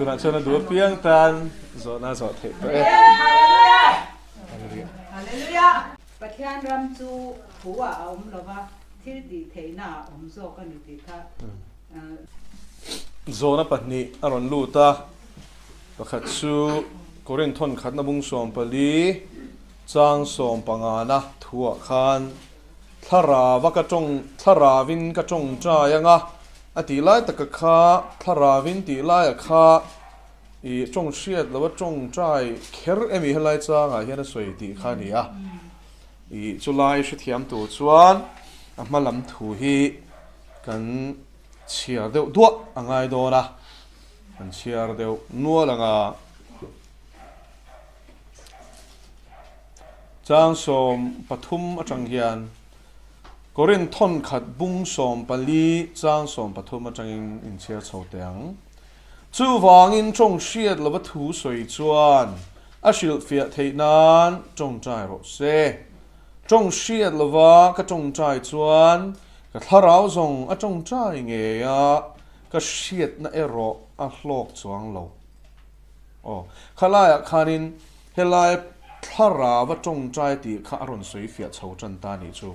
Tunah chuan a duh apiang tan zawhna a zawh theih tawh e. Hallelujah. Hallelujah. Pathian ram chu thu ah a awm lova, thil tih theihna ah a awm zawk a ni tih kha. Zawhna pahnih a rawn lut a, pakhat chu Korinth thawn khatna bung 14 chang sawmpangana thuah khan Thlarava ka tawng, Thlaravin ka tawngtai anga a tih lai taka kha Thlaravin tih laia kha i tawng hriat loa tawngtai kher emi helai changah hian a sawi tih kha a ni a. I chulai hrethiam tur chuan a hma lam thu hi kan chhiar deuh duah a ngai dawn a, kan chhiar deuh nual anga. Chang 13 atang hian Korinth thawn khat bung 14 chang 13 atangin inchhiar chho teh ang. Chuvangin tawng hriat lova thu sawi chuan a hrilhfiah theih nan tawngtai rawh se. Tawng hriat lova ka tawngtai chuan ka thlarau zawng a tawngtai ngei a, ka hriatna erawh a hlawk chuang lo. Aw, khalaiah khanin helai thlarava tawngtai tih kha a rawn sawi fiah chho tan ta nih chu.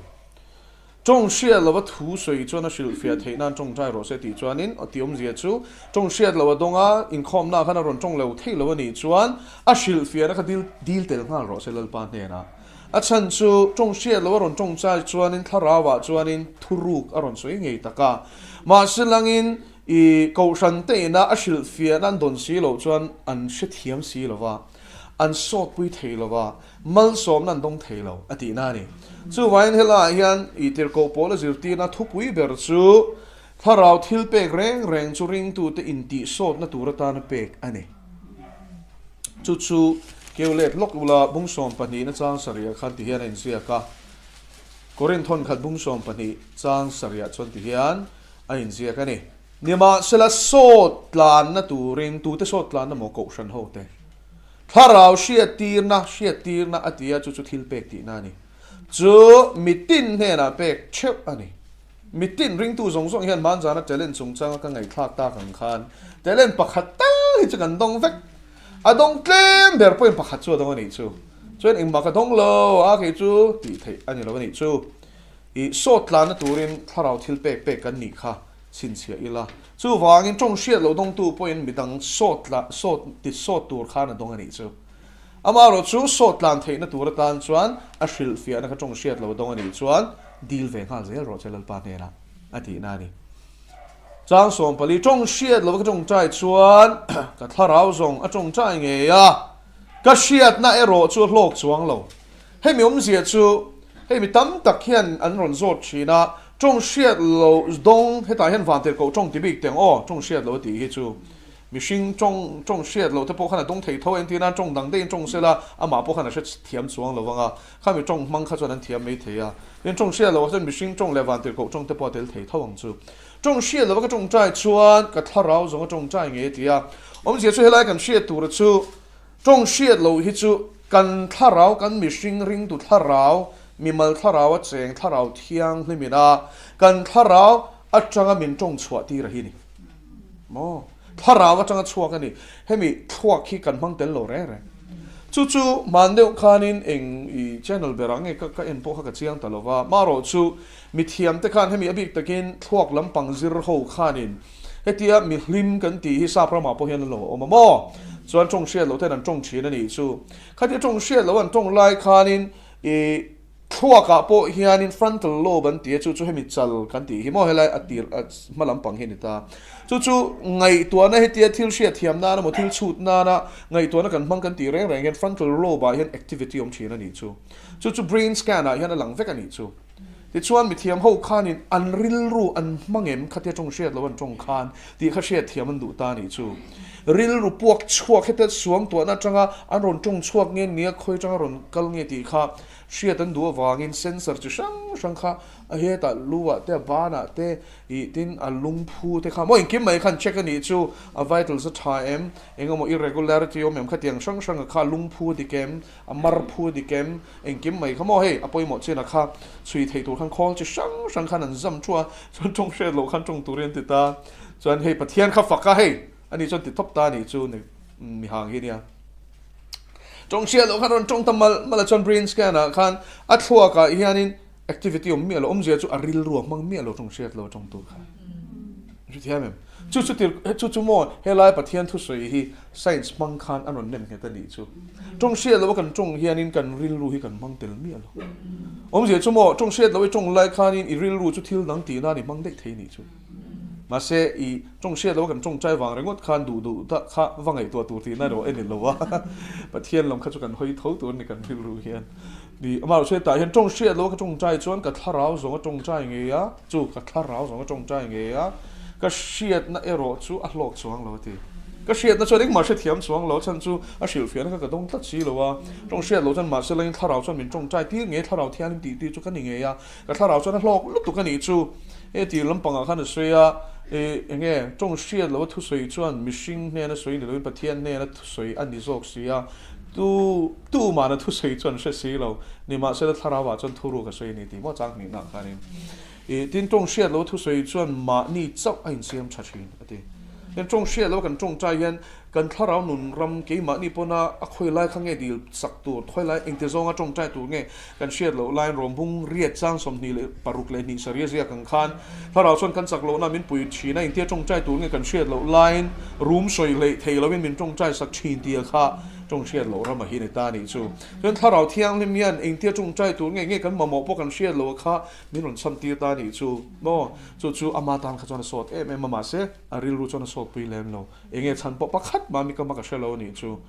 Tawng hriat lova thu sawi chuan a hrilh fiah theih nan tawngtai rawh se tih chuanin aw tih awmzia chu tawng hriat lo a dawng a, inkhawmna khan a rawn tawng lo thei lo a nih chuan a hrilh fiahna kha dil dil tel nghal rawh se Lalpa hnenah. A chhan chu tawng hriat lo a rawn tawngtai chuanin thlarauah chuanin thuruk a rawn sawi ngei tak a. Mahse langin I kohhran te ina a hrilhfiahna an dawn si loh chuan an hrethiam si lo va, an sawtpui thei lo va, malsawmna an dawng thei lo a tihna a ni. Chuvangin helaiah hian i tirhkoh pawl a zirtirna thupui ber chu thlarau thil pek reng reng chu ringtute intihsawtna tur atana pek a ni. Chu chu keu let lawk ula bung 12 na chang sarih ah khan tihian a inziak a, Korinth thawnkhat bung 12 chang sarih ah chuan tihian, A inziak a ni. Nimahsela sawt tlanna turin tute sawt tlanna maw kohhran ho te? Thlarau hriattirna, hriattirna a ti a, chu chu thil pek tihna a ni. Chu mitin hnenah pek theuh a ni. Mitin ringtu zawng zawng hian hmanzana talent chungchanga ka ngaihthlak tak ang khan talent pakhat tal hi chu kan dawng vek. A dawng tlem ber pawhin pakhat chu a dawng a nih chu. Chuan engmah ka dawng lo a kei chu tih theih a ni lo a nih chu. I sawt tlanna turin thlarau thil pek pek kan nih kha chhinchhiah ila. Chuvangin tawng hriat loh dawngtu pawhin midang sawt tla sawt ti sawt tur khan a dawng a nih chu. Amaherawh chu sawt tlan theihna tur atan chuan a hrilhfiahna kha tawng hriat loh dawng a nih chuan dil ve nghal zel rawh che Lalpa hnenah a tihna a ni. Chang 14 tawng hriat lova ka tawngtai chuan ka thlarau zawng a tawngtai ngei a, ka hriatna erawh chu a hlawk chuang lo. Hemi awmzia chu hei mi tam tak hian an rawn zawt thin a, tawng hriat lo dawng hetah hian vantir koh tawng ti bik teng aw, tawng hriat lo a tih hi chu mihring tawng tawng hriat lo te pawh khan a dawng thei tho a, entir nan tawng dang deuhin tawng sela amah pawh khan a hre thiam chuang lo vang a, khami tawng hmang kha chuan an thiam mai thei a, tin tawng hriat lo ah chuan mihring tawng leh vantir koh tawng te pawh a tel thei tho ang chu. Tawng hriat lova ka tawngtai chuan ka thlarau zawng a tawngtai ngei a ti a, awmzia chu helai kan hriat tura chu Tawng hriat loh hi chu kan thlarau, kan mihring ringtu thlarau, mimal thlarau a cheng thlarau thianghlimin a kan thlarau atanga min tawng chhuah tir a hi ni. Maw? Thlarau atanga chhuak a ni. Hemi thluak hi kan hmang tel lo reng reng. Chu chu hman deuh khanin eng i channel berah nge ka ka en pawh kha ka chiang ta lova. Marawh chu mithiam te khan hemi a bik takin thluak lampang zir ho khanin Hetia mi hlim kan tih hi sap ramah pawh hian an lo awm a maw? Chuan tawng hriat loh ten an tawng thin a nih chu. Khatia tawng hriat loh an tawng lai khanin i thluakah pawh hianin frontal lobe an ti a, chu chu hemi chal kan tih hi maw helai a tir a hma lampang hi a ni ta. Chu chu ngaihtuahna hetia thil hriat thiam nana maw thil chhut nana ngaihtuahna kan hmang kan tih reng reng hian frontal lobe ah hian activity awm thin a nih chu. Chu chu brain scan ah hian a lang vek a nih chu. Tichuan mithiam ho khanin an rilru an hmang em khatia tawng hriat lo an tawng khan tih kha hriat thiam an duh ta nih chu. Rilru puak chhuak heta suang tuahna atanga an rawn tawng chhuak nge nia khawi atanga rawn kal nge tih kha hriat an duh avangin sensor chi hrang hrang kha a hetah lu ah te a ban ah te ih tin a lungphu te kha maw engkim mai khan check a nih chu a vitals a tha em engemaw irregularity awm em khatiang hrang hrang a kha lungphu a dik em a mar phu a dik em Engkim mai kha maw hei a pawimawh chin a kha chhui thei tur khan khawl chi hrang hrang khan an zam thu a, chuan tawng hriat loh khan tawng turin an ti ta. Chuan hei Pathian kha fak a hei Ani chuan ti tawp ta anih chu ni mi hang hi nia. Tawng hriat loh khan rawn tawng ta mal mal a chuan brain scan ah khan a thluak ah hianin activity awm miah lo awmzia chu a rilru a hmang miah lo tawng hriat lo a tawng tur kha. Hrethiam em? Chu chu tir chu chu maw helai Pathian thusawi hi science hmang khan a rawn nem nghet a nih chu. Tawng hriat loh a kan tawng hianin kan rilru hi kan hmang tel miah lo. Awmzia chu maw tawng hriat loh i tawng lai khanin i rilru chu thil dang tih nan i hmang daih thei nih chu. Mahse i tawng hriat loh a kan tawngtai vang ringawt khan duh duh dah kha va ngaihtuah tur tihna erawh en lo a. Pathian lam kha chu kan hawi tho tur a ni kan rilru hian. Ni, amaherawhchu hetah hian tawng hriat loh a ka tawngtai chuan ka thlarau zawng a tawngtai ngei a, chu ka thlarau zawng a tawngtai ngei a, ka hriatna erawh chu a hlawk chuang lo a ti. Ka hriatna chuan engmah hrethiam chuang lo, chhan chu a hrilhfiahna kha ka dawng tlat si lo a. Tawng hriat loh chuan mahse langin thlarau chuan min tawngtai tir ngei, thlarau thianghlim tih tir chu ka ni ngei a, ka thlarau chuan a hlawk lutuk a nih chu. He tir lampangah khan a sawi a, ih enge tawng hriat loh a thusawi chuan mihring hnena sawi ni loin Pathian hnena thusawi a ni zawk si a, tu tu mahna thusawi chuan hre si lo, nimahsela thlarauah chuan thuruk a sawi a ni tih maw chang hnihna ah khanin ih tin tawng hriat loh a thusawi chuan mahni chauh a insiam tha thin a ti. Tin tawng hriat loh a kan tawngtai hian Kan thlarau nun ram keimahni pawna a khawi lai kha nge dil sak tur, khawi lai engti zawnga tawngtai tur nge kan hriat loh laiin rawmbung riat chang 26 2 saria ziak ang khan thlarau chuan kan chak lohna min pui thin a, engtia tawngtai tur nge kan hriat loh laiin rum sawi hleih thei loin min tawngtai sak thin tia kha tawng hriat loh ram a hi ni ta nih chu. Chuan thlarau thianghlim hian engtia tawngtai tur nge nge kan mamawh pawh kan hriat loh a kha min rawn chhan tir ta nih chu maw? Chu chu ama tan kha chuan a sawt em em a mahse a rilru chuan a sawt pui lem lo. Enge chhan pawh pakhat mah mi ka hma ka hre lo anih chu.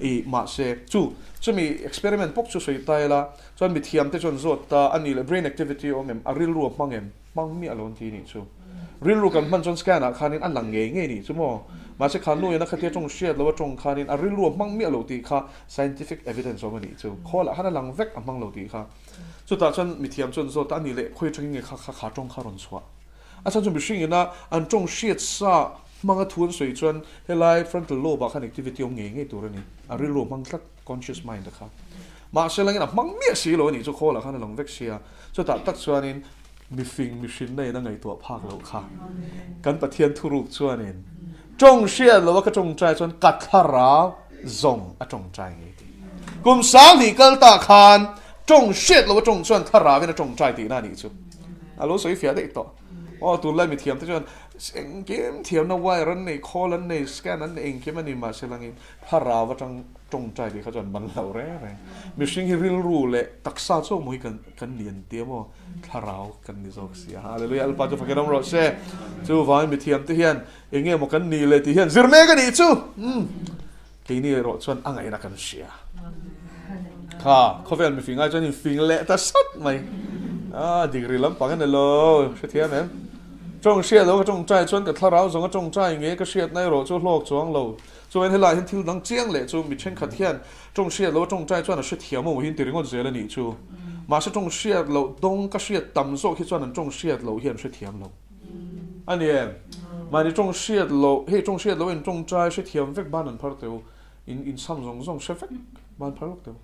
I mahse chu chumi experiment pawk chu sawi ta ila chuan mi thiam te chuan zawt ta a nih leh brain activity awm em a rilru a hmang em hmang miah lo an ti nih chu. Rilru kan hman chuan scan ah khanin a lang ngei ngei nih chu maw. Mahse kha nu in a khatia tawng hriat lo a tawng khanin a rilru a hmang miah lo tih kha scientific evidence awm anih chu. Khawl ah khan a lang vek a hmang lo tih kha. Chutah chuan mi thiam chuan zawt ta a nih leh khawi atangin nge kha kha kha tawng kha rawn chhuah. A chhan chu mihring ina an tawng hriat sa hmanga thu an sawi chuan helai frontal lobe ah khan activity awm ngei ngei tur a ni. A rilru a hmang tlat, conscious mind a kha. Mahse langin a hmang miah si lo a nih chu khawl ah khan a lang vek sia. Chutah tak chuanin mifing mihrinna in a ngaihtuah phak loh kha. Kan Pathian thuruk chuanin tawng hriat loh a ka tawngtai chuan ka thlarau zawng a tawngtai ngei tih. Kum 2000 kal ta khan tawng hriat loh a tawng chuan thlarau in a tawngtai tihna a nih chu. A lo sawi fiah daih tawh. Aw tunlai mithiam te chuan engkim thiamna wire an nei, khawl an nei, scan an nei engkim a ni mahse langin thlarau atang tawngtai tih kha chuan man lo reng reng. Mihring hi rilru leh taksa chu maw hi kan kan ni an ti a maw thlarau kan ni zawk si a. Hallelujah Lalpa chu fakin awm rawh se. Chuvangin mithiam te hian enge maw kan nih leh tih hian zir mek a nih chu. Umm keini erawh chuan a ngaihna kan hria. Kha khawvel mifing ai chuan infing leh ta sat mai. Ah degree lampang a ni lo hrethiam em. Tawng hriat lo ka tawngtai chuan ka thlarau zawng a tawngtai nge ka hriatna erawh chu hlawk chuang lo. Chuan helai hian thil dang chiang leh chu mi thenkhat hian tawng hriat lo a tawngtai chuan a hrethiam awm hi an ti ringawt zel a nih chu. Mahse tawng hriat loh dawng ka hriat tam zawk hi chuan an tawng hriat loh hi an hrethiam lo. A ni em? Mahni tawng hriat loh, hei tawng hriat loh in tawngtai hrethiam vek ban an phar teu, in in cham zawng zawng hre vek ban phar lawk teu.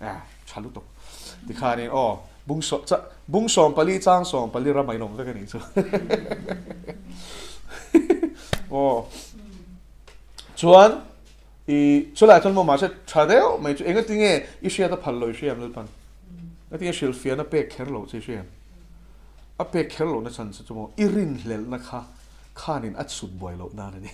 Ah, tha lutuk. Tikhanin aw, bung saw cha bung 14 chang 14 ram a inawm vek a nih chu. Aw. Chuan i chulai chuan maw mahse tha deuh mai chu engatinge i hriat a phal lo i hriam Lalpan. Engatinge hrilhfiahna pek kher loh che i hriam. A pek kher lohna chhan chu maw i rinhlelhna kha khanin a chhut buai loh nan a ni.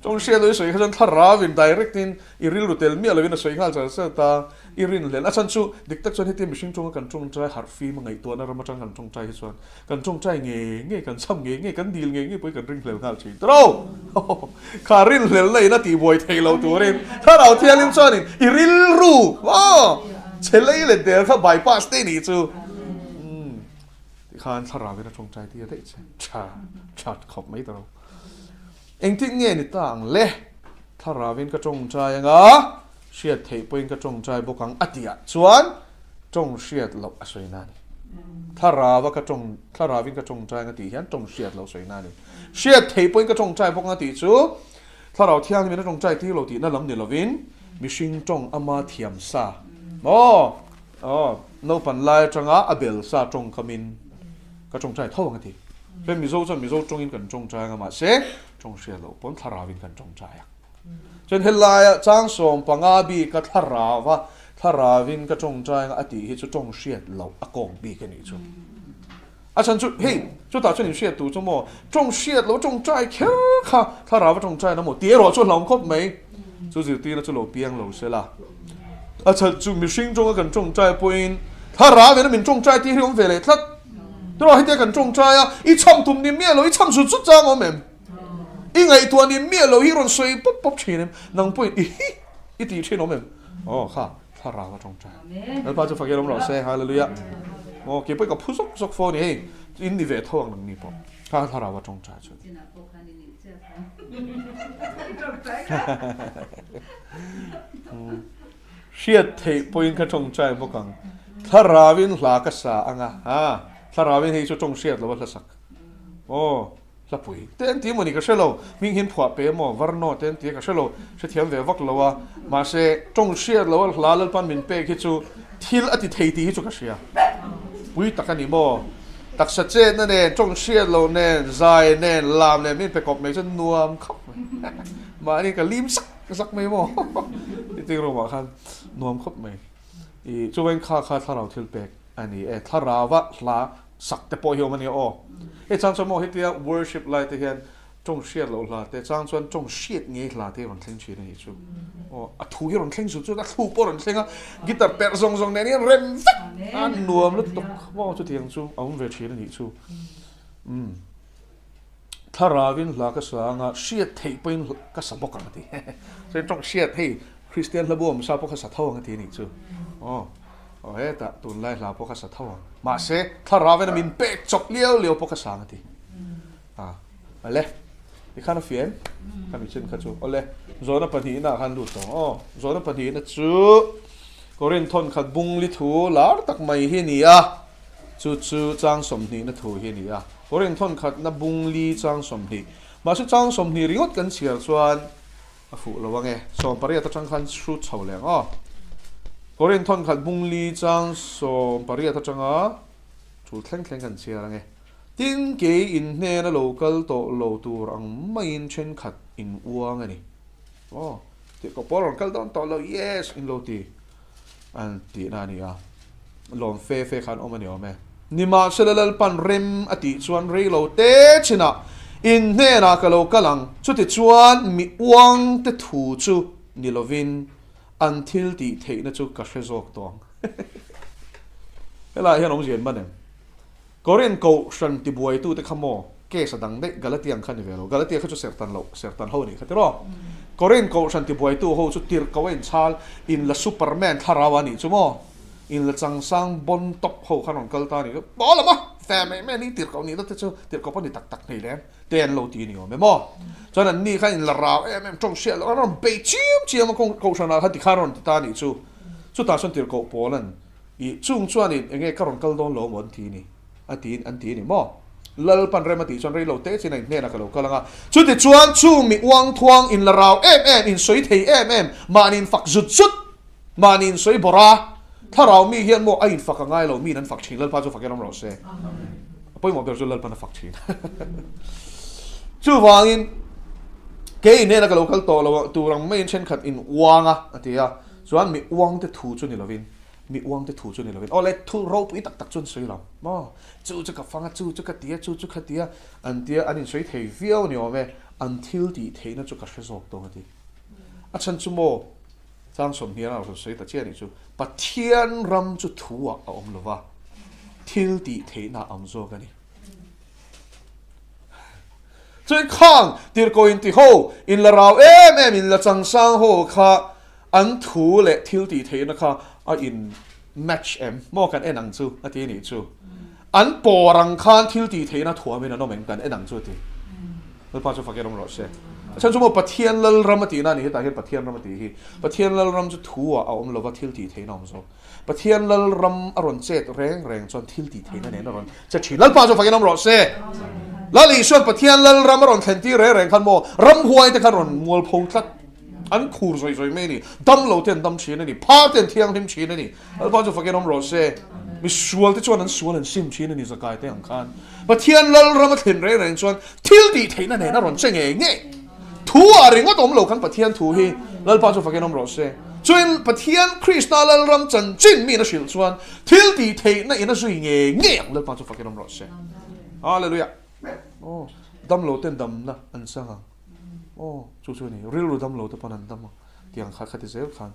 Tawng hriat loh i sawi kha chuan thlarau in direct in i rilru tel miah loin a sawi nghal char char ta, i rinhlelh. A chhan chu dik tak chuan hetia mihring tawnga kan tawngtai harh fim a ngaihtuahna ram atang kan tawngtai hi chuan kan tawngtai ngei ngei, kan cham ngei ngei, kan dil ngei ngei pawhin kan ringhlel nghal thin. Tiro! Kha rinhlelna in a tihbuai theih loh turin thlarau thianghlim chuanin i rilru aw chhe lei leh der kha bypass te nih chu. Tikhan thlarau in a tawngtai tir daih che. Tha tha khawp mai tiro. Engtin nge ni ta ang le? Thlarau in ka tawngtai anga hriat theih pawhin ka tawngtai bawk ang a tih ah chuan tawng hriat loh a sawi na a ni. Thlarau a ka tawng thlarau in ka tawngtai anga tih hian tawng hriat loh sawi na a ni. Hriat theih pawhin ka tawngtai bawk anga tih chu thlarau thianghlim in a tawngtai tir lo tihna lam ni lovin mihring tawng ama thiam sa maw aw naupan lai atanga a bel sa tawngkamin ka tawngtai tho ang a ti. Chuan Mizo chuan Mizo tawngin kan tawngtai anga mahse. Tawng hriat loh pawn thlarauin kan tawngtai a. Chuan helaia chang 15 bika thlarauva thlarauin ka tawngtai anga a tih hi chu tawng hriat loh a kawk bik a nih chu. A chhan chu hei chutah chuan inhriat tur chu maw tawng hriat loh tawngtai kher kha thlarauva tawngtai na maw tih erawh chu a hlauhawm khawp mai. Chu zirtirna chu lo piang lo se la. A chhan chu mihring tawnga kan tawngtai pawhin thlarauin a min tawngtai tih hi awm ve leh tlat. Turaw hetia kan tawngtai a, i chham tum ni miah lo, i chham zut zut chang awm em? I ngaihtuah ni miah lo hi rawn sawi pawp pawp thin em? Nang pawhin i hi i tih thin awm em? Aw kha, thlarau a tawngtai. Lalpa chu fakir awm rawh se, Hallelujah. Aw kei pawhin ka phu zawk zawk fo a ni hei, in ni ve tho ang nang ni pawh. Kha thlarau a tawngtai chu. Hriat theih pawhin ka tawngtai bawk ang. Thlarauin hla ka sa ang a, ha, thlarauin hei chu tawng hriat lo a hla sak. Aw, hlapui te an ti emaw ni ka hre lo, hming hian phuah pe emaw, varnaw te an ti a ka hre lo, hrethiam ve vak lo a, mahse tawng hriat lo a hla Lalpan min pek hi chu thil a ti thei tih hi chu ka hria. Pui tak a ni maw? Taksa chetna nen, tawng hriat loh nen, zai nen, lam nen min pe kawp mai chu nuam khawp mai. Mahni ka lim sak zak mai maw? Meeting room ah khan nuam khawp mai. I chuvain kha kha thlarau thil pek a ni e. Thlarauva hla sak te pawh hi awm a nia aw. Hei chang chuan maw hetia worship lai te hian tawng hriat loh hla te chang chuan tawng hriat ngei hla te hi rawn thleng thin a nih chu. Aw a thu hi rawn thleng zut zut a, thlu pawh rawn thleng a, guitar perh zawng zawng nen hian rem vek a nuam lutuk maw chutiang chu a awm ve thin a nih chu. Umm thlarauin hla ka sa anga hriat theih pawhin ka sa bawk ang a ti. Chuan tawng hriat hei Kristian hla buam sa pawh kha sa tho ang a ti a nih chu. Aw aw hetah tunlai hla pawh kha sa tho ang. Mahse thlarauin a min pek chawp liau liau pawh kha sa ang a ti. A ale tikhan a fiah em? Ka mi chin kha chu awle zawhna pahnihna ah khan lut tawh ang aw. Zawhna pahnihna chu Korinth thawn khat bung li thu lar tak mai hi a ni a, chu chu chang sawmhnihna thu hi a ni a. Korinth thawn khatna bung li chang 20. Mahse chang 20 ringawt kan chhiar chuan a fuh lo ang e. 18 atang khan hrut chho leh ang aw. Korinth thawn khat bung li chang 18 atanga tul thleng thleng kan chhiar ang e. Tin, kei in hnena lo kal tawh lo tur ang maiin thenkhat in uang a ni. Aw, tih ka pawl rawn kal dawn tawh lo, yes, in lo ti an tihna a ni a. Lawm fe fe khan awm a ni awm e. Nimahsela Lalpan rem a tih chuan rei lo te chinah in hnenah ka lo kal ang, chutichuan mi uang te thu chu ni lovin an thil tih theihna chu ka hre zawk tawh ang. Helaiah hian awmzia in man em? Korin kohhran tibuaitute kha maw case a dang daih Galatia ang kha ni ve lo. Galatia kha chu sertan loh, sertan ho a nih kha tiraw. Korin kohhran tibuaitu ho chu tirhkoh a inchhal, in la superman thlarau a nih chu maw. In la changsang bon top ho khan rawn kal ta a nih chu. Pawl a maw? Fe mai mai a ni tirhkoh nihna te chu tirhkoh pawh ni tak tak hnei lem te an lo ti a ni awm e maw. Chuan an ni khan in la rau em em tawng hriat loh an rawn bei chiam chiam a kohhranah khan tikhan rawn ti ta a nih chu. Chutah chuan tirhkoh pawl an I chung chuanin enge ka rawn kal dawn lo maw an ti ni? A tiin an ti a ni maw? Lalpan rem a tih chuan rei lo te chin a inhnenah ka lo kal ang a. Chutichuan chung mi uang thuang in la rau em em, in sawi thei em em, mahni in fak zut zut, mahni in sawi bawrh a, thlarau mi hian maw a infak a ngai lo, miin an fak thin, Lalpa chu fakin awm rawh se. A pawimawh ber chu Lalpan a fak thin. Chuvangin kei inhnenah ka lo kal tawh lo tur ang maiin thenkhat in uang a, a ti a. Chuan mi uangte thu chu ni lovin Mi uangte thu chu ni lovin, Aw le, thu ropui tak tak chu an sawi lo maw? Chu chu ka fang a, chu chu ka ti a, chu chu ka ti a, an tia an insawi thei viau ni awm e, an thil tih theihna chu ka hre zawk dawn a ti. A chhan chu maw, chang 20 a rawn sawi ta chiah nih chu, Pathian ram chu thu ah a awm lo va, thil tih theihna a awm zawk a ni. Chuan khang tirhkoh inti ho, inla rau em em, inla changsang ho kha an thu leh thil tih theihna kha a in match em? Maw kan en ang chu a ti anih chu. An pawr ang khan thil tih theihna thuamin an awm em kan en ang chu a ti. Lalpa chu fakin awm rawh se. A chhan chu maw Pathian Lalram a tihna a ni hetah hian Pathian ram a tih hi. Pathian Lalram chu thu ah a awm lova thil tih theihna a awm zawk. Pathian Lalram a rawn chet reng reng chuan thil tih theihna nen a rawn che thin. Lalpa chu fakin awm rawh se. Lal Isuan Pathian Lalram a rawn thlen tir reng reng khan maw ramhuai te khan rawn mualpho tlat. An khur zawi zawi mai a ni. Dam lo te an dam thin a ni. Phar te an thianghlim thin a ni. Lalpa chu fakin awm rawh se. Mi sual te chuan an sual an sim thin a ni zakai te ang khan. Pathian Lalram a thlen reng reng chuan thil tih theihna nen a rawn che ngei ngei. Thu ah ringawt awm lo kan Pathian thu hi Lalpa chu fakin awm rawh se. Chuin Pathian Krista Lalram chanchin miin a hrilh chuan thil tih theihna in a zui ngei ngei ang Lalpa chu fakin awm rawh se. Hallelujah. Aw damlo ten damna an chang ang. Aw chu chu a ni. Rilru damlo te pawn an dam ang tiang kha kha ti zel khan.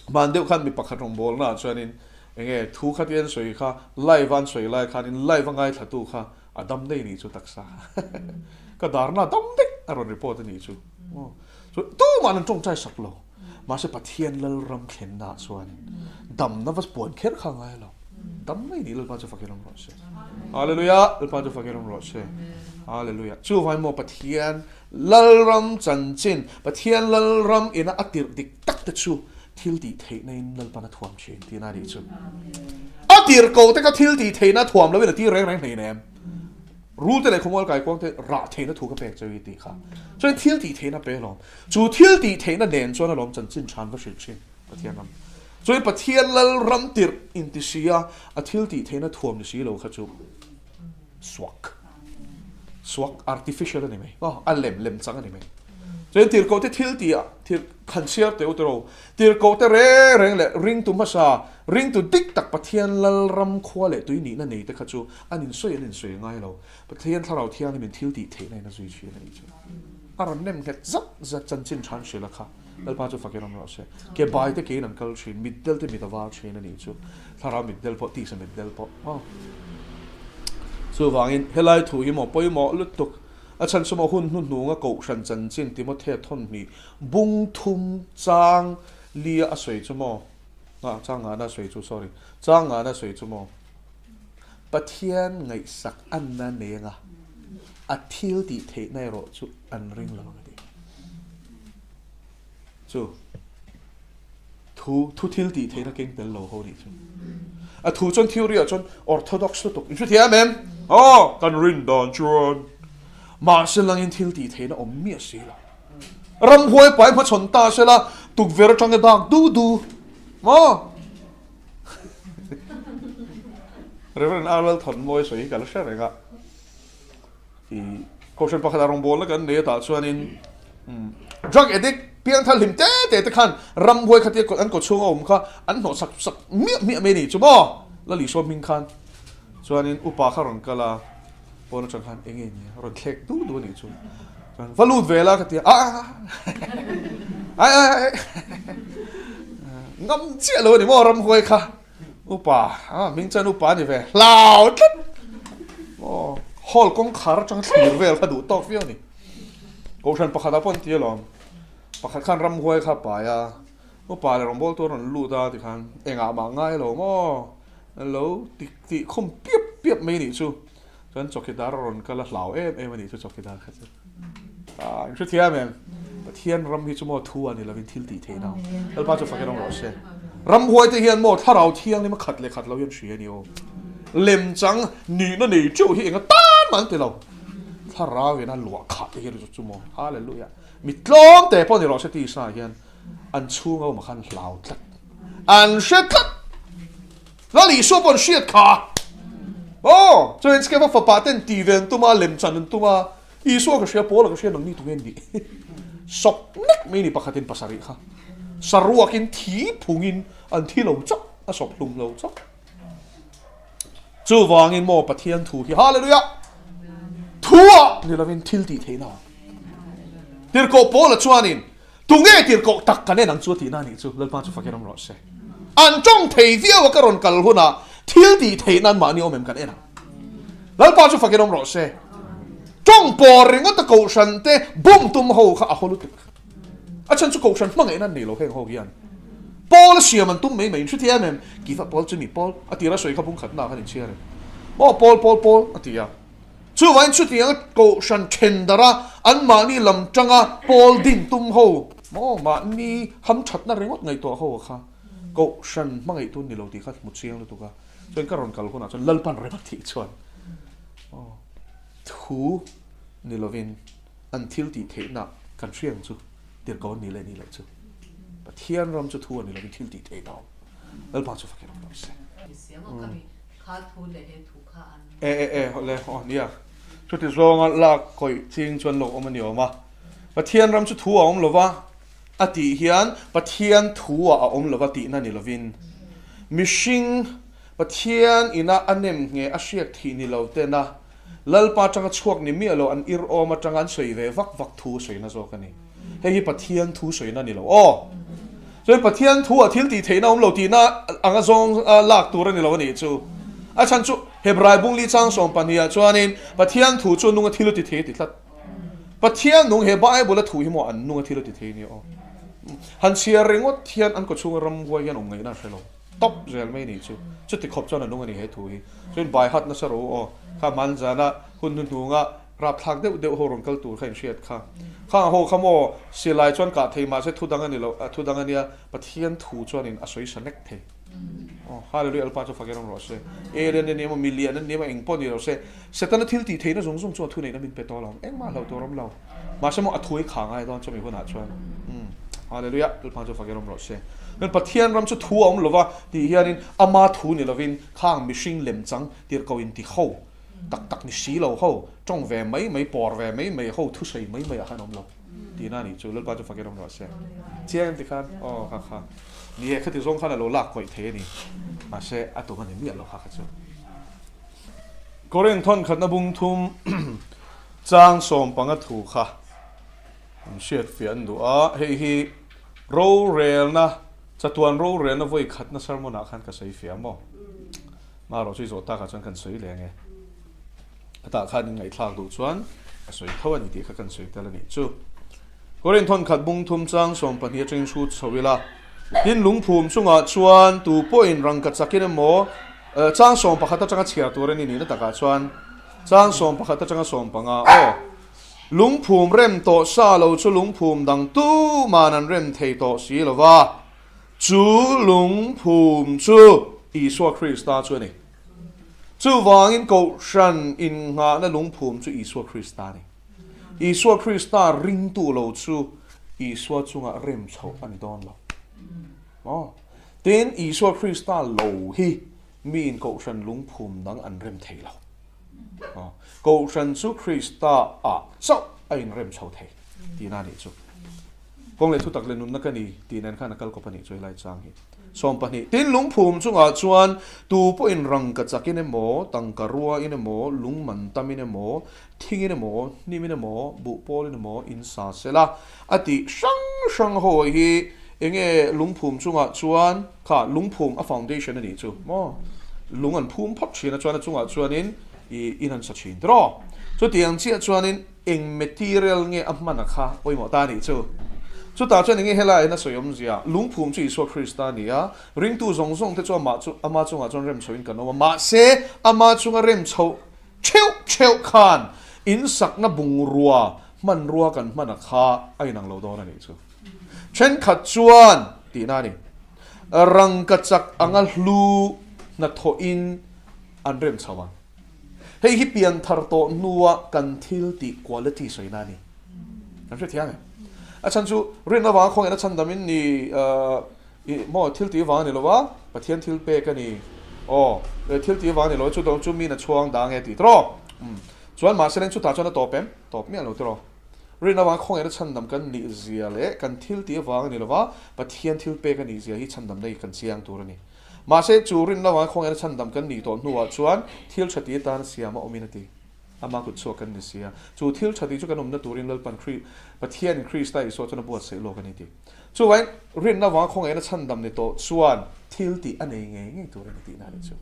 Hman deuh khan mi pakhat rawngbawlna ah chuanin enge thu kha ti an sawi kha live a an sawi lai khanin live a ngaithlatu kha a dam daih nih chu taksa ka darna a dam daih a rawn report a nih chu aw chu tumah an tawngtai sak lo mahse Pathian Lalram thlenna ah chuan damna va puan kher kha a ngai lo dam mai nih Lalpa chu fakin awm rawh se Hallelujah Lalpa chu fakin awm rawh se Hallelujah chuvangin maw Pathian Lalram chanchin, Pathian Lalram ina a tirh dik tak te chu thil tih theihna in Lalpan a thuam thin tihna a nih chu. A tirh ko te kha thil tih theihna a thuam loin a tir reng reng hlein em? Rul te leh khawmual kaikuang te rah theihna thu ka pek cheu i tih kha. Chuan thil tih theihna pe alawm. Chu thil tih theihna nen chuan alawm chanchin than va hrilh thin Pathian ram. Chuan Pathian Lalram tirh inti si a, a thil tih theihna thuam ni si lo kha chu Suak. Suak artificial a ni mai. Aw, a lem lem chang a ni mai. Chuan tirhkoh te thil tih ah thil khan chhiar teu te ro. Tirhkoh te reng reng leh ringtu hmasa, ringtu dik tak Pathian Lalram khua leh tui nihna nei te kha chu an insawi an insawi ngai lo. Pathian Thlarau Thianghlim in thil tih theihna in a zui thin a nih chu. A rawn nem nghet zat zat chanchin than hrilh a kha. Lalpa chu fakin awm rawh se. Ke bai te kein an kal thin, mitdel te mit a var thin a nih chu. Thlarau mitdel pawh, tisa mitdel pawh. Aw. Chuvangin helai thu hi maw pawimawh lutuk. A chhan chu maw hun hnuhnunga Kohhran chanchin Timothea thawnhnih bung thum chang lia a sawi chu maw? Ah, chang ngana a sawi chu, sorry. Chang ngana a sawi chu maw? Pathian ngaihsak anna nenga a thil tih theihna erawh chu an ring lo ang a ti. Chu thu thu thil tih theihna keng tel lo ho nih chu. A thu chuan theory ah chuan orthodox lutuk in hrethiam em? Aw kan rin dan chuan mahse langin thil tih theihna awm miah si lo. Ramhuai pai hmachhawn ta sela tukverh atanga dak du du maw? Reverend Arwel Thawmmawi sawi hi ka la hre reng a. I Kohhran pakhatah rawngbawlna kan nei atah chuanin drug addict piangthar hlim te te te khan ramhuai khatia an kaw chhunga awm kha an hnawh sak sak miah miah mai a ni chu maw? Lali Saw hming khan chuanin upa kha rawn kal a, pawn atang khan eng nge ni a rawn thlek du du a nih chu. Chuan va lut ve la ka ti a, a ai ai ai ngam chiah lo a ni maw ramhuai kha. Upa, a hming chuan upa a ni ve, hlau tlat! Aw, hall kawngkhar atanga thlir vel kha duh tawk viau a ni. Kohhran pakhatah pawh an ti alawm, pakhat khan ramhuai kha a pai a, upa leh rawngbawltu a rawn lut a tikhan engah mah ngai lo maw, lo ti tih khum piap piap mai a nih chu. Chuan chawkidar a rawn kal a hlau em em a nih chu chawkidar kha chu. Ah, in hrethiam em? Pathian ram hi chu maw thu a ni lovin thil tih theihna awm. Lalpa chu fakin awm rawh se. Ramhuai te hian maw thlarau thianghlim a khat leh khat lo hian hria a ni aw. Lemchang nihna nei teuh hi enga tan mah an ti lo. Thlarau in a luah khah te hian chu maw. Hallelujah. Mi tlawm te pawh ni rawh se tisa hian an chhung a awm ah khan hlau tlat. An hre tlat. Lal Isua pawh an hriat kha. Aw, chuan Skeva fapa ten ti ve an tum a, lem chan an tum a, Isua ka hria, Paula ka hria, nangni tunge an nih? Sawp nek mai ni pakhatin pasarih kha. Saruakin thi phungin an thi lo chauh, a sawp hlum lo chauh. Chuvangin maw Pathian thu hi Hallelujah! Thu ah ni lovin thil tih theihna awm. Tirhkoh Paula chuanin Tunge tirhkoh tak kan en ang chu a tihna a nih chu, Lalpa chu fakin awm rawh se. An tawng thei viau a ka rawn kal hunah thil tih theih nan mahni awm em kan en ang. Lalpa chu fakin awm rawh se. Tawng pawr ringawt a kohhran te bum tum ho kha a haw lutuk. A chhan chu kohhran hmangaih nan nei lo heng ho hian. Paul a siam an tum mai mai in hre thiam em? Kiva Paul chu mi Paul a tira sawi kha bung khatna ah khan inchhiar em? Maw Paul Paul Paul a ti a. Chuvangin chutianga kohhran then darh a, anmahni lam tanga pawl din tum ho maw mahni hamthatna ringawt ngaihtuah ho kha kohhran hmangaih tun ni lo tih kha hmu chiang lutuk a. Chuan ka rawn kal hunah chuan Lalpan rem a tih chuan aw thu ni lovin an thil tih theihna kan hria ang chu tirhkoh an nih leh nih loh chu. Pathian ram chu thu a ni lovin thil tih theihna a awm. Lalpa chu fakin awm rawh se. E e e le aw nia. Chuti zawnga lak kawih ching chuan lo awm a ni awm a. Pathian ram chu thu a awm lova a tih hian Pathian thu ah a awm lova tihna ni lovin mihring Pathian ina a nem nge a hriak thih ni lo tena Lalpa atanga chhuak ni miah lo an ir awm atanga an sawi ve vak vak thu sawina zawk a ni. Hei hi Pathian thu sawina ni lo aw. Chuan Pathian thu ah thil tih theihna awm lo tihna anga zawng lak tur a ni lo a nih chu. A chhan chu Hebrai bungli chang 12 ah chuanin Pathian thu chu nunga thil a ti thei a ti tlat. Pathian nung he Bible a thu hi maw an nunga thil a ti thei a ni aw. Han chhiar ringawt hian an kawchhunga ramhuai hian awm ngaihna a hre lo. Tawp zel mai nih chu. Chuti khawp chuan a nung a ni he thu hi. Chuan bai hat nasa ro aw. Kha man zana hun hnuhnunga rapthlak deuh deuh ho rawn kal tur kha in hriat kha. Khang ho kha maw silai chuan kah thei mahse thu dang a ni lo, thu dang a nia Pathian thu chuanin a sawi sa nek thei. Aw Hallelujah Alpa chu fak in awm rawh se. Alien a ni emaw milian a ni emaw eng pawh ni lo se Setana thil tih theihna zung zung chuan thuneihna min pe tawh lo. Engmah hlauh tur awm lo. Mahse maw a thu hi kha ngai dawn chumi hunah chuan. Umm. Hallelujah. Lalpa chu fak in awm rawh se. Chuan Pathian ram chu thu a awm lova tih hianin ama thu ni lovin khang mihring lemchang tirhkoh in ti ho tak tak ni si lo ho tawng ve mai mai pawr ve mai mai ho thusawi mai mai ah khan awm lo tihna a nih chu. Lalpa chu fak in awm rawh se. Chiang em tikhan? Aw kha kha. Ni e, khati zawng khan a lo lak kawih thei a ni. Mahse a tum a ni miah lo kha kha chu. Korin thawnkhatna bung thum chang 15 thu kha an hriat fiah an duh a, hei hi rorelna, chatuan rorelna vawi khatna sermon ah khan ka sawi fiah maw? Marawh chu i zawh takah chuan kan sawi leh ange. A tah khan in ngaihthlak duh chuan ka sawi tho a ni tih kha kan sawi tel a nih chu. Korin thawnkhat bung thum chang 12 atangin hrut chho ila, tin lungphum chungah chuan tu pawhin rangka chakin emaw, Chang 11 atanga chhiar tur a ni nihna takah chuan chang 11 atanga 15 aw. Lungphum rem tawh sa lo chu lungphum dang tuman an rem thei tawh si lo va, chu lungphum chu Isua Krista chu a ni. Chuvangin Kohhran innghahna lungphum chu Isua Krista a ni. Isua Krista ringtu lo chu Isua chungah rem chhoh a ni dawn lo. Aw. Tin, Isua Krista lo hi miin Kohhran lungphum dang an rem thei lo. Kohhran chu Krista ah chauh a inrem chho thei tihna a nih chu. Kawng leh thutak leh nunna ka ni tih nen khan a kal kawp a nih chu helai chang hi. 20. Tin, lungphum chungah chuan tu pawhin rangka chakin emaw, tangka ruain emaw, lungman tamin emaw, thingin emaw, hnimin emaw, buhpawlin emaw in sa sela a tih hrang hrang ho hi enge lungphum chungah chuan kha lungphum a foundation a nih chu maw lung an phum phawt thin a chuan a chungah chuanin ih in an sa thin tiraw chutiang chiah chuanin eng material nge a hman a kha pawimawh ta a nih chu chutah chuan enge helai hian a sawi awmzia lungphum chu Isua Krista a ni a ringtu zawng zawng te chu amah chu ama chungah chuan rem chhoin kan awm a mahse ama chunga rem chhoh Theuh theuh khan in sakna bungrua hmanrua kan hman a kha a inang lo dawn a nih chu. Thenkhat chuan tihna a ni. Rangka chak anga hlu hnathawhin an rem chho ang. Hei hi pianthar tawh hnua kan thil tih quality sawina a ni. Kan hrethiam em? A chhan chu rinna vanga khawngaihna chhandamin ni Ih maw, thil tih vang a ni lo a, Pathian thil pek a ni. Aw, thil tih vang a ni lo, chu dawng chu min a chhuang dang e tih tiraw? Umm, chuan mahse leng chutah chuan a tawp em? Tawp miah lo tiraw? Rinna vang khawngaihna chhandam kan nih zia leh kan thil tih vang a ni lo va, Pathian thil pek a nih zia hi chhandamna hi kan chiang tur a ni. Mahse chu rinna vang khawngaihna chhandam kan nih tawh hnuah chuan thil tha ti atan siam a awmin a ti. Ama kut chhuak kan ni si a, chu thil tha tih chu kan awmna turin Lalpan Kri, Pathianin Krista Isua chuan a buatsaih lawk a ni tih. Chuvain, rinna vanga khawngaihna chhandam ni tawh chuan thil tih a nei ngei ngei tur a ni tihna a nih chu.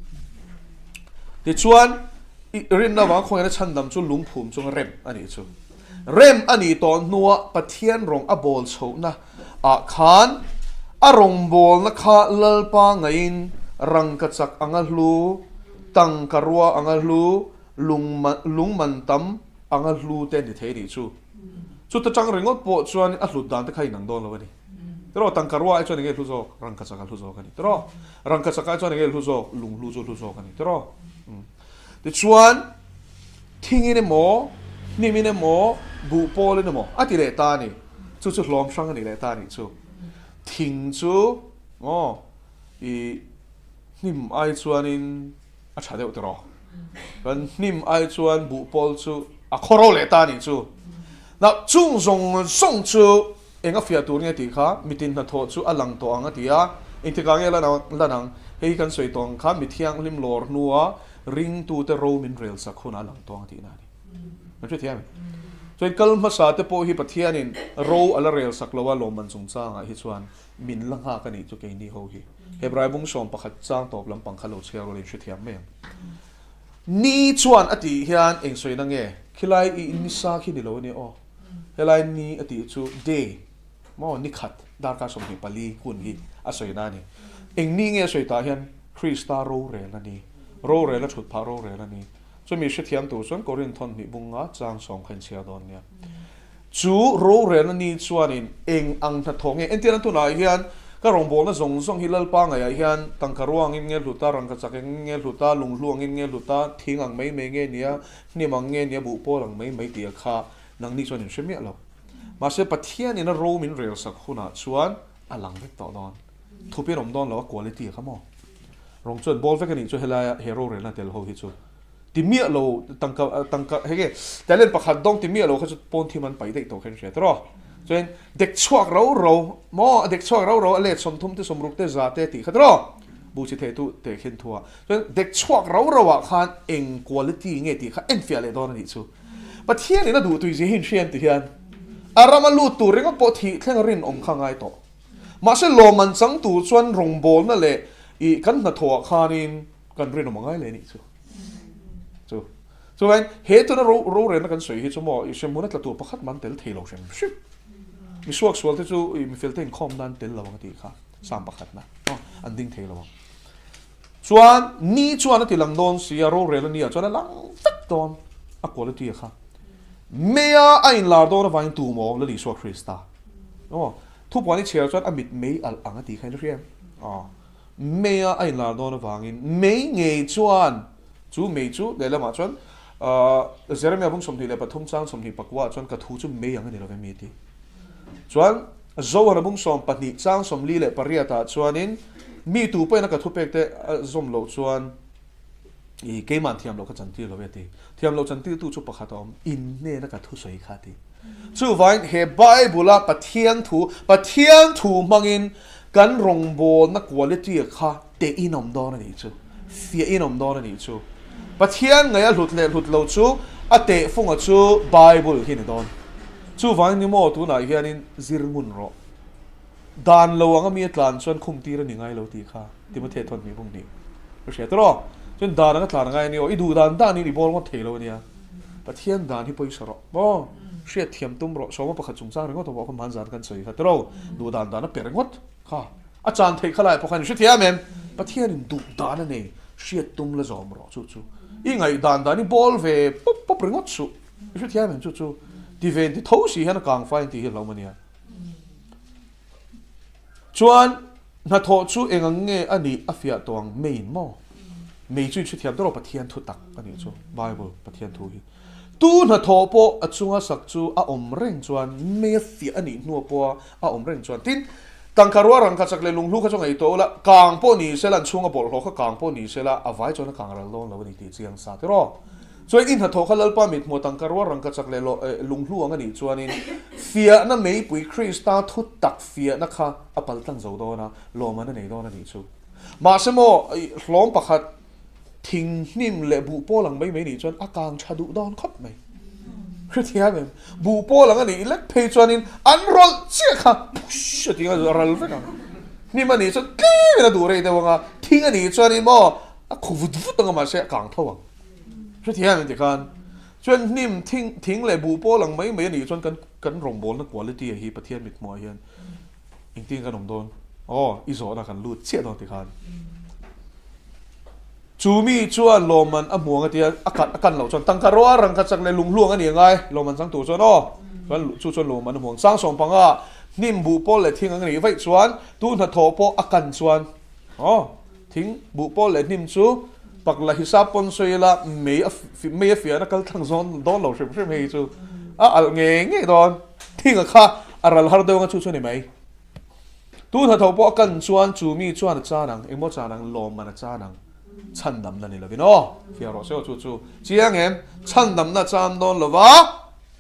Tichuan, rinna vanga khawngaihna chhandam chu lungphum chunga rem a nih chu. Rem a nih tawh hnuah Pathian rawng a bawl chhohna ah khan a rawngbawlna kha Lalpa ngaiin rangka chak anga hlu, tangka rua anga hlu, lungman tam anga hlu te a ni thei a nih chu. Chuta tang ringawt pawh chuan a hlut dan te kha inang dawn lo a ni. Tiraw, tangka rua ai chuan enge hlu zawk? Rangka chak a hlu zawk a ni. Tiraw, rangka chak ai chuan enge hlu zawk? Lunghlu chu hlu zawk a ni. Tiraw? Tichuan, thingin emaw, hnimin emaw, buhpawlin emaw a ti leh ta a ni. Chu chu hlawm hrang a ni leh ta a nih chu. Thing chu, aw. I hnim ai chuanin a tha deuh tiraw? Chuan hnim ai chuan buhpawl chu a khawro leh ta a nih chu. Na chung zawng zawng chu eng a fiah tur nge tih kha mitin hnathawh chu a lang tawh ang a ti a. Engtikah nge lan ang? Hei hi kan sawi tawh ang kha mi thianghlim lawr hnua ringtute ro min rel sak hunah a lang tawh ang a tihna a ni. Kan hrethiam em? Chuan kal hmasa te pawh hi Pathianin ro a la rel sak lo a lawmman chungchangah hi chuan min la nghak a nih chu keini ho hi. Hebrai bung 11 chang tawp lampang kha lo chhiar rualin hrethiam mai ang. Ni chuan a tih hian eng sawina nge? Khilai i nisa khi ni lo a nia aw. Helai ni a tih chu day maw ni khat darkar 24 hun hi a sawina a ni. Eng ni nge a sawi tah hian Krista rorel a ni. Rorel a thut phah rorel a ni. Chumi hrethiam tur chuan Korinth thawn hnih bunga chang sawm kha inchhiar dawn nia. Chu rorelna ni chuanin eng ang hnathawh nge? Entirna tunah hian ka rawngbawlna zawng zawng hi Lalpa ngaiah hian tangka ruangin nge hlut a, rangka chak engin nge hlut a, lunghlu angin nge hlut a, thing ang mai mai nge nia, hnim ang nge nia, buhpawl ang mai mai tih kha nangni chuan in hre miah lo. Mahse Pathianin a ro min relsak hunah chuan a lang vek tawh dawn. Thupin awm dawn lo a quality kha maw? Rawng chuan bawl vek a nih chu helaia he rorelna tel ho hi chu ti miah lo tangka tangka hei nge talent pakhat dawng ti miah lo kha chu pawn thim an paih daih tawh kha in hria tawh chuan dek chhuak ro ro maw a dek chhuak ro ro a let 30 te 60 te za te tih kha tawh bu chi thei tu te khin thua chuan dek chhuak ro ro ah khan eng quality nge tih kha en fiah leh dawn a nih chu Pathian in a duh tui zia hi in hria an ti hian a rama lut tur ringawt pawh thih thleng rinawm kha ngai tawh. Mahse lawmman chang tur chuan rawngbawlna leh ih kan hnathawhah khanin kan rinawm a ngai leh nih chu. Chu chuvain he tuna ro rorelna kan sawi hi chu maw ih hremhmun a tla tur pakhat man tel thei lo hrim hrim. Mi suak sual te chu ih mi fel te inkhawm nan tel lo ang a tih kha Psalm pakhatna aw an ding thei lo ang. Chuan ni chuan a ti lang dawn si a rorel a nia chuan a lang vek dawn a quality a kha. Mea a inlar dawn avangin tu maw Lal Isua Krista. Aw, thupuan i chhiar chuan a mit mei alh ang a tih kha i la hria em? Aw, mei a a inlar dawn avangin mei ngei chuan chu mei chu lehlamah chuan Jeremia bung 23 chang 24 ah chuan ka thu chu mei ang a ni lo ve mi a ti. Chuan Zohana bung 12 chang 48 ah chuanin mi tu pawhin a ka thupek te a zawm loh chuan i keimah thiam loh kha chantir lo ve a ti. Thiam loh chantirtu chu pakhat a awm, in hnena ka thusawi kha a ti. Chuvain he Bible-a Pathian thu, Pathian thu hmangin kan rawngbawlna quality kha teh in awm dawn a nih chu, fiah in awm dawn a nih chu. Pathian ngaih a hlut leh hlut lo chu a teh funga chu Bible hi ni dawn. Chuvain ni maw tunah hianin zir ngun rawh. Dan lo anga mi a tlan chuan khum tir a ni ngai lo tih kha Timothea thawn hnih bung hnih ka hria tawh. Chuan dan anga tlan a ngai a ni aw, i duh dan danin i bawl ngawt thei lo a nia. Pathian dan hi pawisa rawh maw? Hriat thiam tum rawh. Sawma pakhat chungchang ringawt awm kha hmanzan kan sawi kha tiraw? Duh dan dan a pe ringawt kha. A chan theih kha lai pawh khan i hrethiam em? Pathianin duh dan a nei, hriat tum la zawm rawh chu chu. I ngaih dan dan i bawl ve pawp pawp ringawt suh. I hrethiam em chu chu? Ti ve inti tho si hian a kang fai inti hi hlauhawm a nia. Chuan hnathawh chu eng ang nge a nih a fiah tawh ang meiin maw? Mei chu inhrethiam tawh lo Pathian thu tak a nih chu Bible Pathian thu hi. Tu hnathawh pawh a chunga sak chu a awm reng chuan mei a fiah a nih hnuah pawha a awm reng chuan tin tangka ruah rangkha chak leh lunghlu kha chu ngaih tawh ula kang pawh ni sela an chhunga bawlhhlawh kha kang pawh ni sela a vai chuan a kang ral dawn lo a ni tih chiang sa tiraw. Chuan i hnathawh kha Lalpa mithmuh tangka rual rangka chak leh lunghlu ang a nih chuanin fiahna meipui Krista thu tak fiahna kha a pal tlang zo dawn a, lawmman a nei dawn a nih chu. Mahse maw, hlawm pakhat thing hnim leh buh pawl ang mai mai nih chuan a kang tha duh dawn khawp mai. Hrethiam em? Buh pawl ang a nih lek phei chuanin an rawlh chiah kha push a ti ang a ral vek ang. Hnim a nih chuan tlemin a duh rei deuh ang a, thing a nih chuanin maw a khu vut vut ang a mahse a kang tho ang. Hrethiam in ti khan chuan hnim thing thing leh buh pawl ang mai mai a nih chuan kan kan rawngbawlna quality a hi Pathian mit hmuh ah hian engtin kan awm dawn aw i zawhna kan lut chiah dawn ti khan chu mi chuan lawmman a hmuang a tia a kan a kan loh chuan tangka ruah rangka chak leh lunghluang a ni angai lawmman chang tur chuan aw chuan chu chuan lawmman a hmuang sang 15 hnim buh pawl leh thing ang a nih vaih chuan tu hnathawh pawh a kan chuan aw Thing, buh pawl leh hnim chu pak la hisap pawn sawi ila mei a mei a fiahna kal thlang zawn dawn lo hrim hrim hei chu a alh ngei ngei dawn. Thing a kha a ral har deuh anga chu chu a ni mai. Tu hnathawh pawh a kan chuan chu mi chuan a chan ang, engmaw chan ang, lawmman a chan ang. Chhandamna ni lovin aw, fiah rawh se aw chu chu. Chiang em? Chhandamna a chan dawn lova,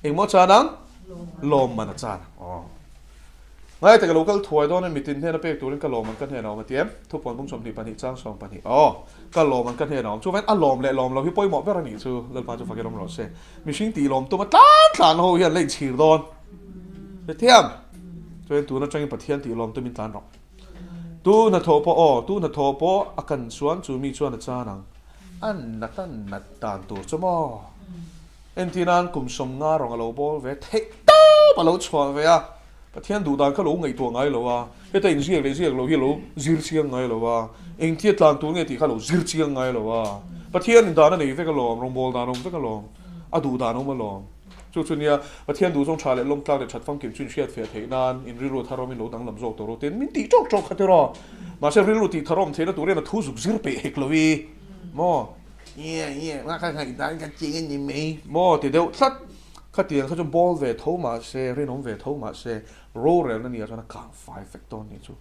engmaw chan ang? Lawmman a chan ang aw. Ngai tak a lo kal thuai dawn a, mitin hnena pek turin ka lawmman ka hnen a awm a ti em? Thupuan bung 22 chang 12 aw, ka lawmman ka hnen a awm. Chuvangin a lawm leh lawm lo hi pawimawh ber a nih chu, Lalpa chu fakin awm rawh se. Mihring tih lawm tuma tlan tlan ho hian la inchhir dawn. Hrethiam? Chuan tun atangin Pathian tih lawm tumin tlan rawh. Tu hnathawh pawh aw, tu hnathawh pawh a kan chuan chu mi chuan a chan ang. A nat a nat dan tur chu maw? Entir nan kum 50 rawng a lo bawl ve theih tawp a lo chhuah ve a, Pathian duh dan kha lo ngaihtuah ngai lo a, heta inziak leh ziak lo hi a lo zir chiang ngai lo a, engtia tlan tur nge tih kha a lo zir chiang ngai lo a. Pathian in dan a nei vek alawm, rawngbawl dan a awm vek alawm, a duh dan a awm alawm. Chu chu nia, Pathian duh zawng tha leh lawm tlak leh that famkim chu inhriat fiah theih nan in rilru thar awmin lo danglam zawk tawh rawh tiin min tih tawk tawk kha tiraw. Mahse rilru tih thar awm theihna tur hian a thu zuk zir peih hek lo i maw? Ie ie, nga kha ngaihdan ka ching a ni mai maw ti deuh tlat. Khatiang kha chu bawl ve tho mahse, rinawm ve tho mahse, rorelna nia chuan a kang fai vek dawn nih chu.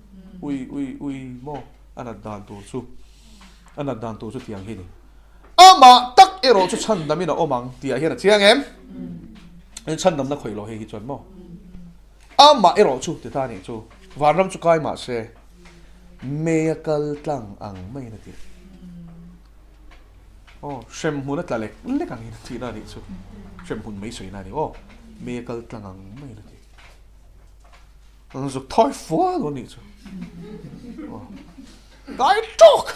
Ui ui ui maw a nat dan tur chu, a nat dan tur chu tiang hi ni. Amah tak erawh chu chhandamin a awm ang tih ah hian a chiang em? In chhandamna khawih lo hei hi chuan maw? Amah erawh chu ti ta nih chu vanram chu kai mah se mei a kal tlang ang maiin a ti. Aw, hremhmun a tla lek lek ang in a tihna a nih chu. Hremhmun mai sawina a ni aw, mei a kal tlang ang maiin a ti. An zuk thawi fua lo a nih chu. Aw, kai tawk!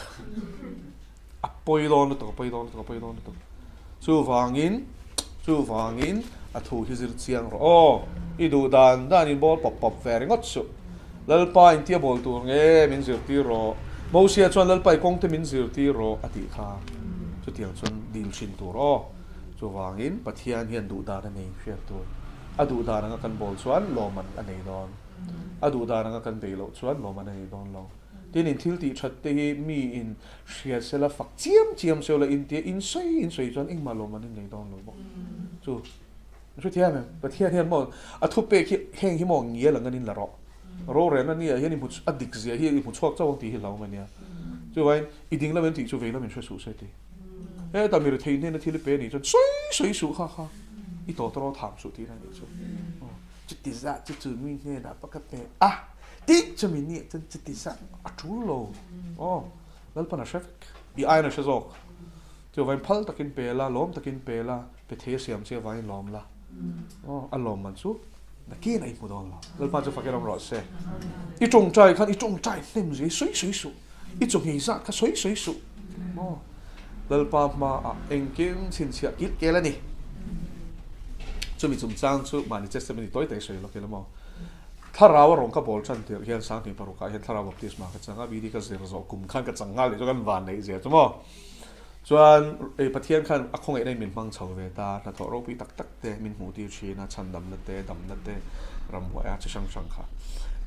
A pawi dawn lutuk, a pawi dawn lutuk, a pawi dawn lutuk. Chuvangin, chuvangin a thu hi zir chiang rawh aw. I duh dan dan in bawl pawp pawp ve ringawt suh. Lalpa in tia bawl tur nge min zirtir rawh. Mosia chuan Lalpa i kawng te min zirtir rawh a tih kha. Chutiang chuan dil thin tur aw. Chuvangin Pathian hian duh dan a nei hriat tur. A duh dan anga kan bawl chuan lawmman a nei dawn. A duh dan anga kan beih loh chuan lawmman a nei dawn lo. Tin in thil tih that te hi mi in hria sela fak chiam chiam sela in tia in sawi in sawi chuan engmah lawm an in nei dawn lo bawk. Chu hrethiam em? Pathian hian maw a thu pek hi heng hi maw ngial ang an in la rawh. Rorelna ni ah hian i hmu a dik zia hi i hmu chhuak chauh ang tih hi hlauhawm a nia. Chuvain i ding lam in tih chu vei lam in hre suh se ti. Heta mi rethei hnena thil i pe nih chuan sawi sawi suh kha kha i tawtawraw tham suh tihna a nih chu. Chuti zah chu chu mi hnenah pawh ka pe a. Tih chumi nih chuan chuti zah a tul lo. Aw, Lalpan a hre vek. I aiin a hre zawk. Chuvain phal takin pe la, lawm takin pe la, pe thei a siam che avangin lawm la. Aw, a lawm man chu nakin a inhmu dawn lo. Lalpa chu fakin awm rawh se. I tawngtai khan i tawngtai hnem zia i sawi sawi suh. I chawhmeh zat kha sawi sawi suh. Aw, Lalpa hmaah engkim chhinchhiah kilh kel a ni. Chumi chungchang chu mahni testimony tawi tawi sawi lawk ila maw. Thlarau a rawn ka bawl tan tirh hian 2006 ah hian Thlarau Baptisma ka chang a, BD ka zir zawh kum khan ka chang nghal leh chu kan van neih zia chu maw. Chuan ei Pathian khan a khawngaihna in min hmang chho ve ta, hnathawh ropui tak tak te min hmuh tir thin a, chhandamna te, damna te, ramhuai a chi hrang hrang kha.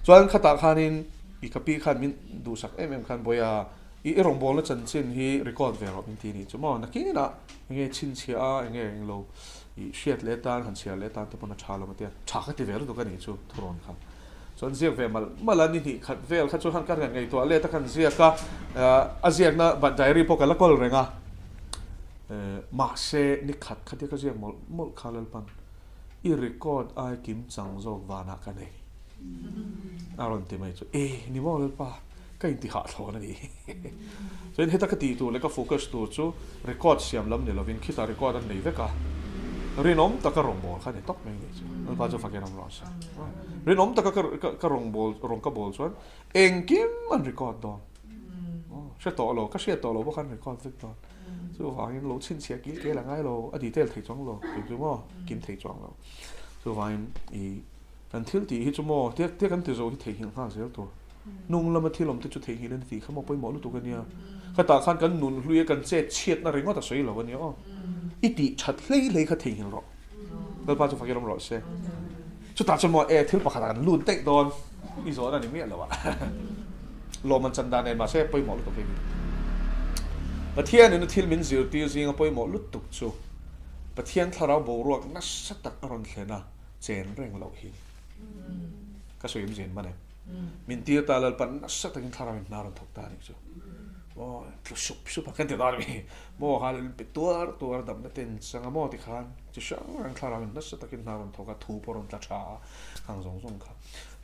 Chuan khatah khanin i ka pi khan min duhsak em em khan Bawiha i i rawngbawlna chanchin hi record ve rawh min ti nih chu maw. Nakinah enge chhinchhiah a enge englo i hriat leh tan han chhiar leh tan te pawn a tha lo matia tha ka ti ve lutuk a nih chu thurawn kha. Chuan ziak ve malh malh a, ni hnih khat vel kha chu han ka rian ngaihtuah let a khan ziak a, a ziakna diary pawh ka la kawl reng a, mahse ni khat khatia ka ziak mawlh mawlh kha Lalpan i record ai kim chang zawk vanah ka nei a rawn ti mai chu e ni maw Lalpa ka inti hahthlawn a ni. Chuan heta ka tih tur leh ka focus tur chu record siam lam ni lovin khitah record an nei vek a, rinawm taka rawngbâwl kha a ni tawp mai nih chu. Lalpa chu fakin awm rawh se. Rinawm taka ka rawngbâwl, rawn ka bâwl chuan engkim an record dawn. Hre tawh lo, ka hriat tawh lo bawk an record vek dawn. Chuvangin lo chhinchhiah kil kel a ngai lo, a detail thei chuang lo, kei chu maw kim thei chuang lo. Chuvangin i kan thil tih hi chu maw tiak tiak kan ti zo hi theihnghilh nghal zel tur. Hnung lama thil awm te chu theihnghilh a ni tih kha maw pawimawh lutuk a nia. Khatah khan kan nun hlui a kan chet chhiatna ringawt a sawi lo a nia aw. I tih that hlei hlei kha theihnghilh rawh. Lalpa chu fakir awm rawh se. Chutah chuan maw e thil pakhat ah kan lut daih dawn i zawhna ni miah lo ah. Lawm an chan dan nen mahse pawimawh lutuk hei hi. Pathian in a thil min zirtir zinga pawimawh lutuk chu Pathian thlarau boruak nasa tak a rawn thlen a chen reng loh hi. Ka sawi awmzia in man em? Min tir ta Lalpan nasa takin thlarauin hna rawn thawk ta a nih chu. Maw tlu sup sup a kan ti dawn a mi. Maw hal pe tuar tuar damna ten chang a maw tikhan chi hrang hrang thlarauin nasa takin hna rawn thawk a, thu pawh rawn tla tha a, khang zawng zawng kha.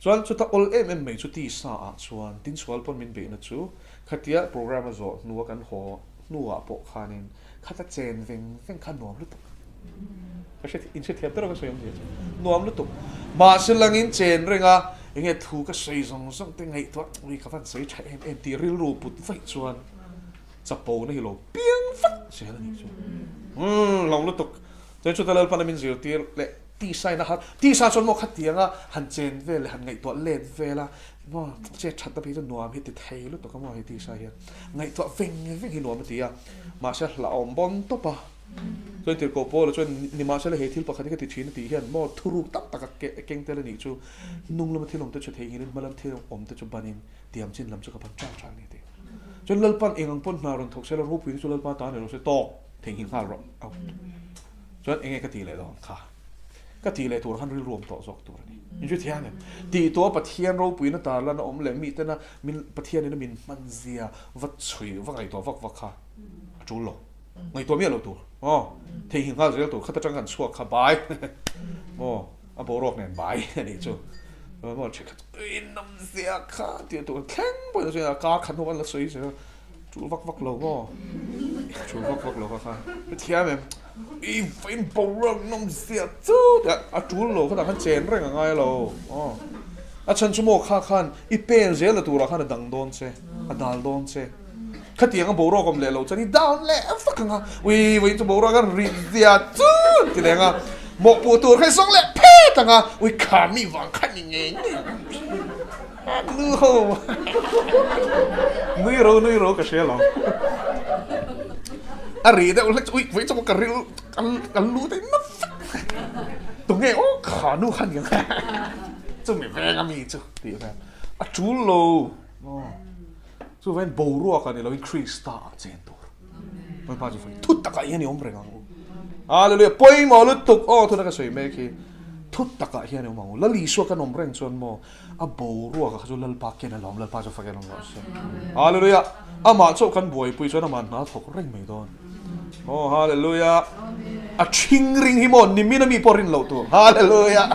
Chuan chuta awl em em mai chu tisa ah chuan tinsual pawn min beihna chu khatia program a zawh hnua kan haw hnuah pawh khanin khata chen veng veng kha nuam lutuk. Ka hre in hrethiam ber a ka sawi awmzia chu nuam lutuk. Mahse langin chen reng a enge thu ka sawi zawng zawng te ngaihtuah ui ka van sawi tha em em tih rilru put vaih chuan chapo na hi lo piang vat zel a nih chu. Umm lawm lutuk. Chuan chuta Lalpana min zirtir leh tisa in a har tisa chuan maw khatianga han chen vel leh han ngaihtuah let vel a maw chet that na phei chu nuam hi ti thei lutuk a maw hei tisa hian ngaihtuah veng veng hi nuam a ti a mahse hlauhawm bawn tawp a. Chuan tirhkoh Paula chuan nimahsela he thil pakhat hi ka ti thin a tih hian maw thuruk tak tak a keng tel a nih chu hnung lama thil awmte chu theihnghilhin hma lam thil awmte chu banin tiam chin lam chu ka ban chang chang a ni a ti. Chuan Lalpa'n eng ang pawn hna rawn thawk sela ropui te chu Lalpa ta ni lo se tawk theihnghilh nghal rawh out. Chuan enge ka tih leh dawn kha ka tih leh tur khan rilru awm tawh zawk tur a ni. In hre thiang em? Tih tawh a Pathian ropuina tarlan a awm leh mitena min Pathianin a min hman zia va chhui va ngaihtuah vak vak kha a tul lo. Ngaihtuah miah lo tur aw theihnghilh nghal zel tur khat atang kan chhuak kha bai maw a boruak nen bai a nih chu maw thenkhat ui nawm zia kha tih tur thleng pawh in a sawi a kar khat hnu an la sawi zel a tul vak vak lo maw tul vak vak lo kha kha hrethiam em i vawiin boruak nawm zia chu tih a tul lo khatah khan chen reng a ngai lo aw a chhan chu maw kha khan i pen zel na turah khan a dang dawn che a dal dawn che. Khatiang a boruak awm leh lo chuan i down leh vak ang a, ui vawiin chu boruak a rit zia chu an ti leng a, mawhpuh tur kha i zawng leh phet ang a, ui kha mi vang kha ni ngei ngei nu ho nui ro nui ro ka hria lo a ri deuh hlek chu ui vawiin chu ka ril ka lu te na vek tunge aw kha nu kha ni ang chumi veng a mi chu tih vel a tul lo. Chuvain boruak a ni loin Krista ah chen tur. Lalpa chu fai thut takah hian i awm reng ang u. Hallelujah. Pawimawh lutuk aw thuna ka sawi mek hi. Thut takah hian i awm ang u. Lal Isua kan awm reng chuan maw a boruak ah kha chu Lalpa ken a lawm Lalpa chu fakin awm rawh se. Hallelujah. Amah chauh kan buaipui chuan amah hna thawk reng mai dawn. Aw hallelujah. A ṭhing ring hi maw nimin a mi pawh rin loh tur. Hallelujah.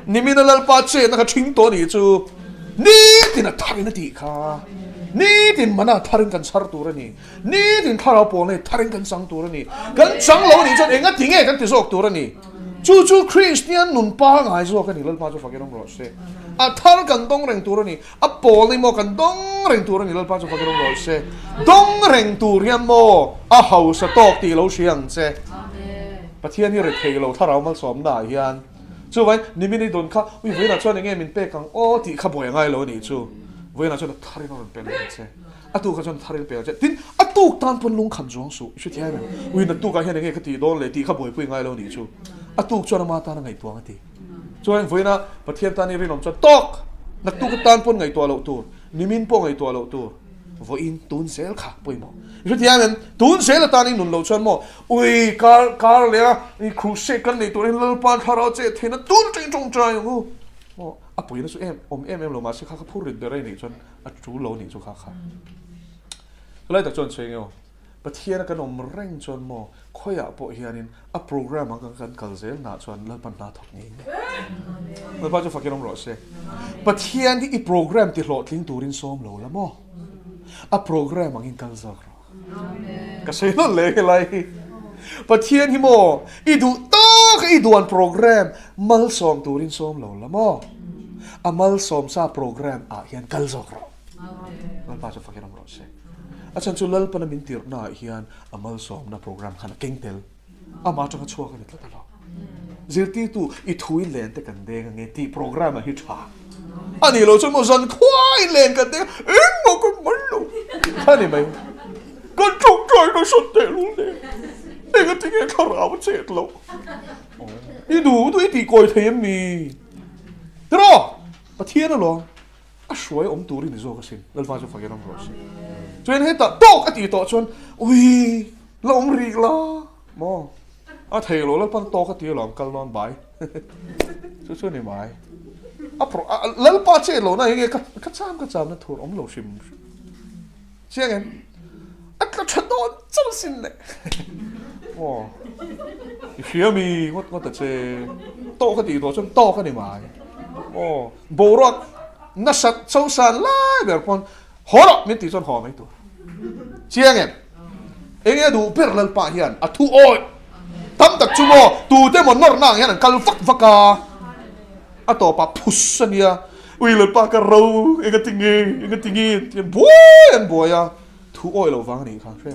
Nimin a Lalpa chetna kha ṭhing tawh a nih chu. Nitin a tharin a tih kha. Nitin mana tharin kan chhar tur a ni. Nitin thlarau pawl nei tharin kan chang tur a ni. Kan chang lo a nih chuan enga ti nge kan ti zawk tur a ni. Chu chu Kristian nun pangai zawk a ni. Lalpa chu fakin awm rawh se. A thar kan dawng reng tur a ni. A pawl nei maw kan dawng reng tur a ni. Lalpa chu fakin awm rawh se. Dawng reng tur hian maw a hausa tawk tih lo hria ang che. Pathian hi rethei lo thlarau malsawmna ah hian Chuvai, nimin i dawn kha, ui vawiinah chuan enge min pek ang aw tih kha buai a ngai lo a nih chu. Vawiinah chuan a tharin a rawn pe leh ang che. A tuk ah chuan a tharin a pe ang che. Tin, a tuk tan pawn lungkham zuang suh. I hrethiam em? Ui naktuk ah hian enge ka tih dawn leh tih kha buaipui a ngai lo a nih chu. A tuk chuan ama tan a ngaihtuah ang a ti. Chuan vawiinah Pathian tan i rinawm chuan tawk! Naktuk atan pawn ngaihtuah loh tur, nimin pawh ngaihtuah loh tur. Vawiin tun zel kha pawimawh. I hrethiam em? Tun zel atan i nun loh chuan maw ui kar kar leh a i crusade kan nei turin Lalpa thlarau che theihna tun atangin tawngtai ang u. Maw a puina chu em awm em em lo mahse kha kha phur rit ber a i nih chuan a tul lo nih chu kha kha. Helai tak chuan sawi nge aw. Pathian a kan awm reng chuan maw khawiah pawh hianin a program ang kan kal zel nah chuan Lalpan hna thawk ngei ngei. Lalpa chu fakin awm rawh se. Pathian hi i program ti hlawhtling turin sawm lo la maw? A program angin kal zawk rawh. Ka sawi hlawlh leh helai hi. Pathian hi maw i duh tak i duan program malsawm turin sawm lo la maw? A malsawm sa program ah hian kal zawk rawh. Lalpa chu fakin awm rawh se. A chhan chu Lalpana min tirhna ah hian a malsawmna program khan a keng tel. Amah atanga chhuak a ni tlat alo. Zirtirtu i thu in len te kan deng ange tih program ah hi tha. A nih loh chuan maw zan khuai in len kan deng a, engmah kan man lo kha ni mai. Kan tawngtai nasa tehlul nen engatinge thlarau a chet loh. I duh duh i tih kawi thei em ni? Tiraw? Pathian alawm. A hruai awm tur i ni zawk asin, Lalpa chu fakin awm rawh se. Chuan hetah tawk a tih tawh chuan ui la awm rih la maw? A thei lo Lalpan tawk a ti alawm kal nawn bai chu chu ni mai. A pro a Lalpa chet lohna hi nge ka ka cham ka chamna thur awm lo hrim hrim. Chiang em? A tla tha dawn chauh sin le. Aw. I hria mi ngawt ngawt a che. Tawk a tih tawh chuan tawk a ni mai. Aw. Boruak nasat cho san lai ber pawn haw rawh min tih chuan haw mai tur. Chiang em? Enge a duh ber Lalpa hian a thu awih tam tak chu maw tute maw nawrna ang hian an kal vak vak a, a tawpah phus a nia, ui Lalpa ka ro enga tinge enga tinge tih an buai an buai a, thu awih loh vang a nih kha hre.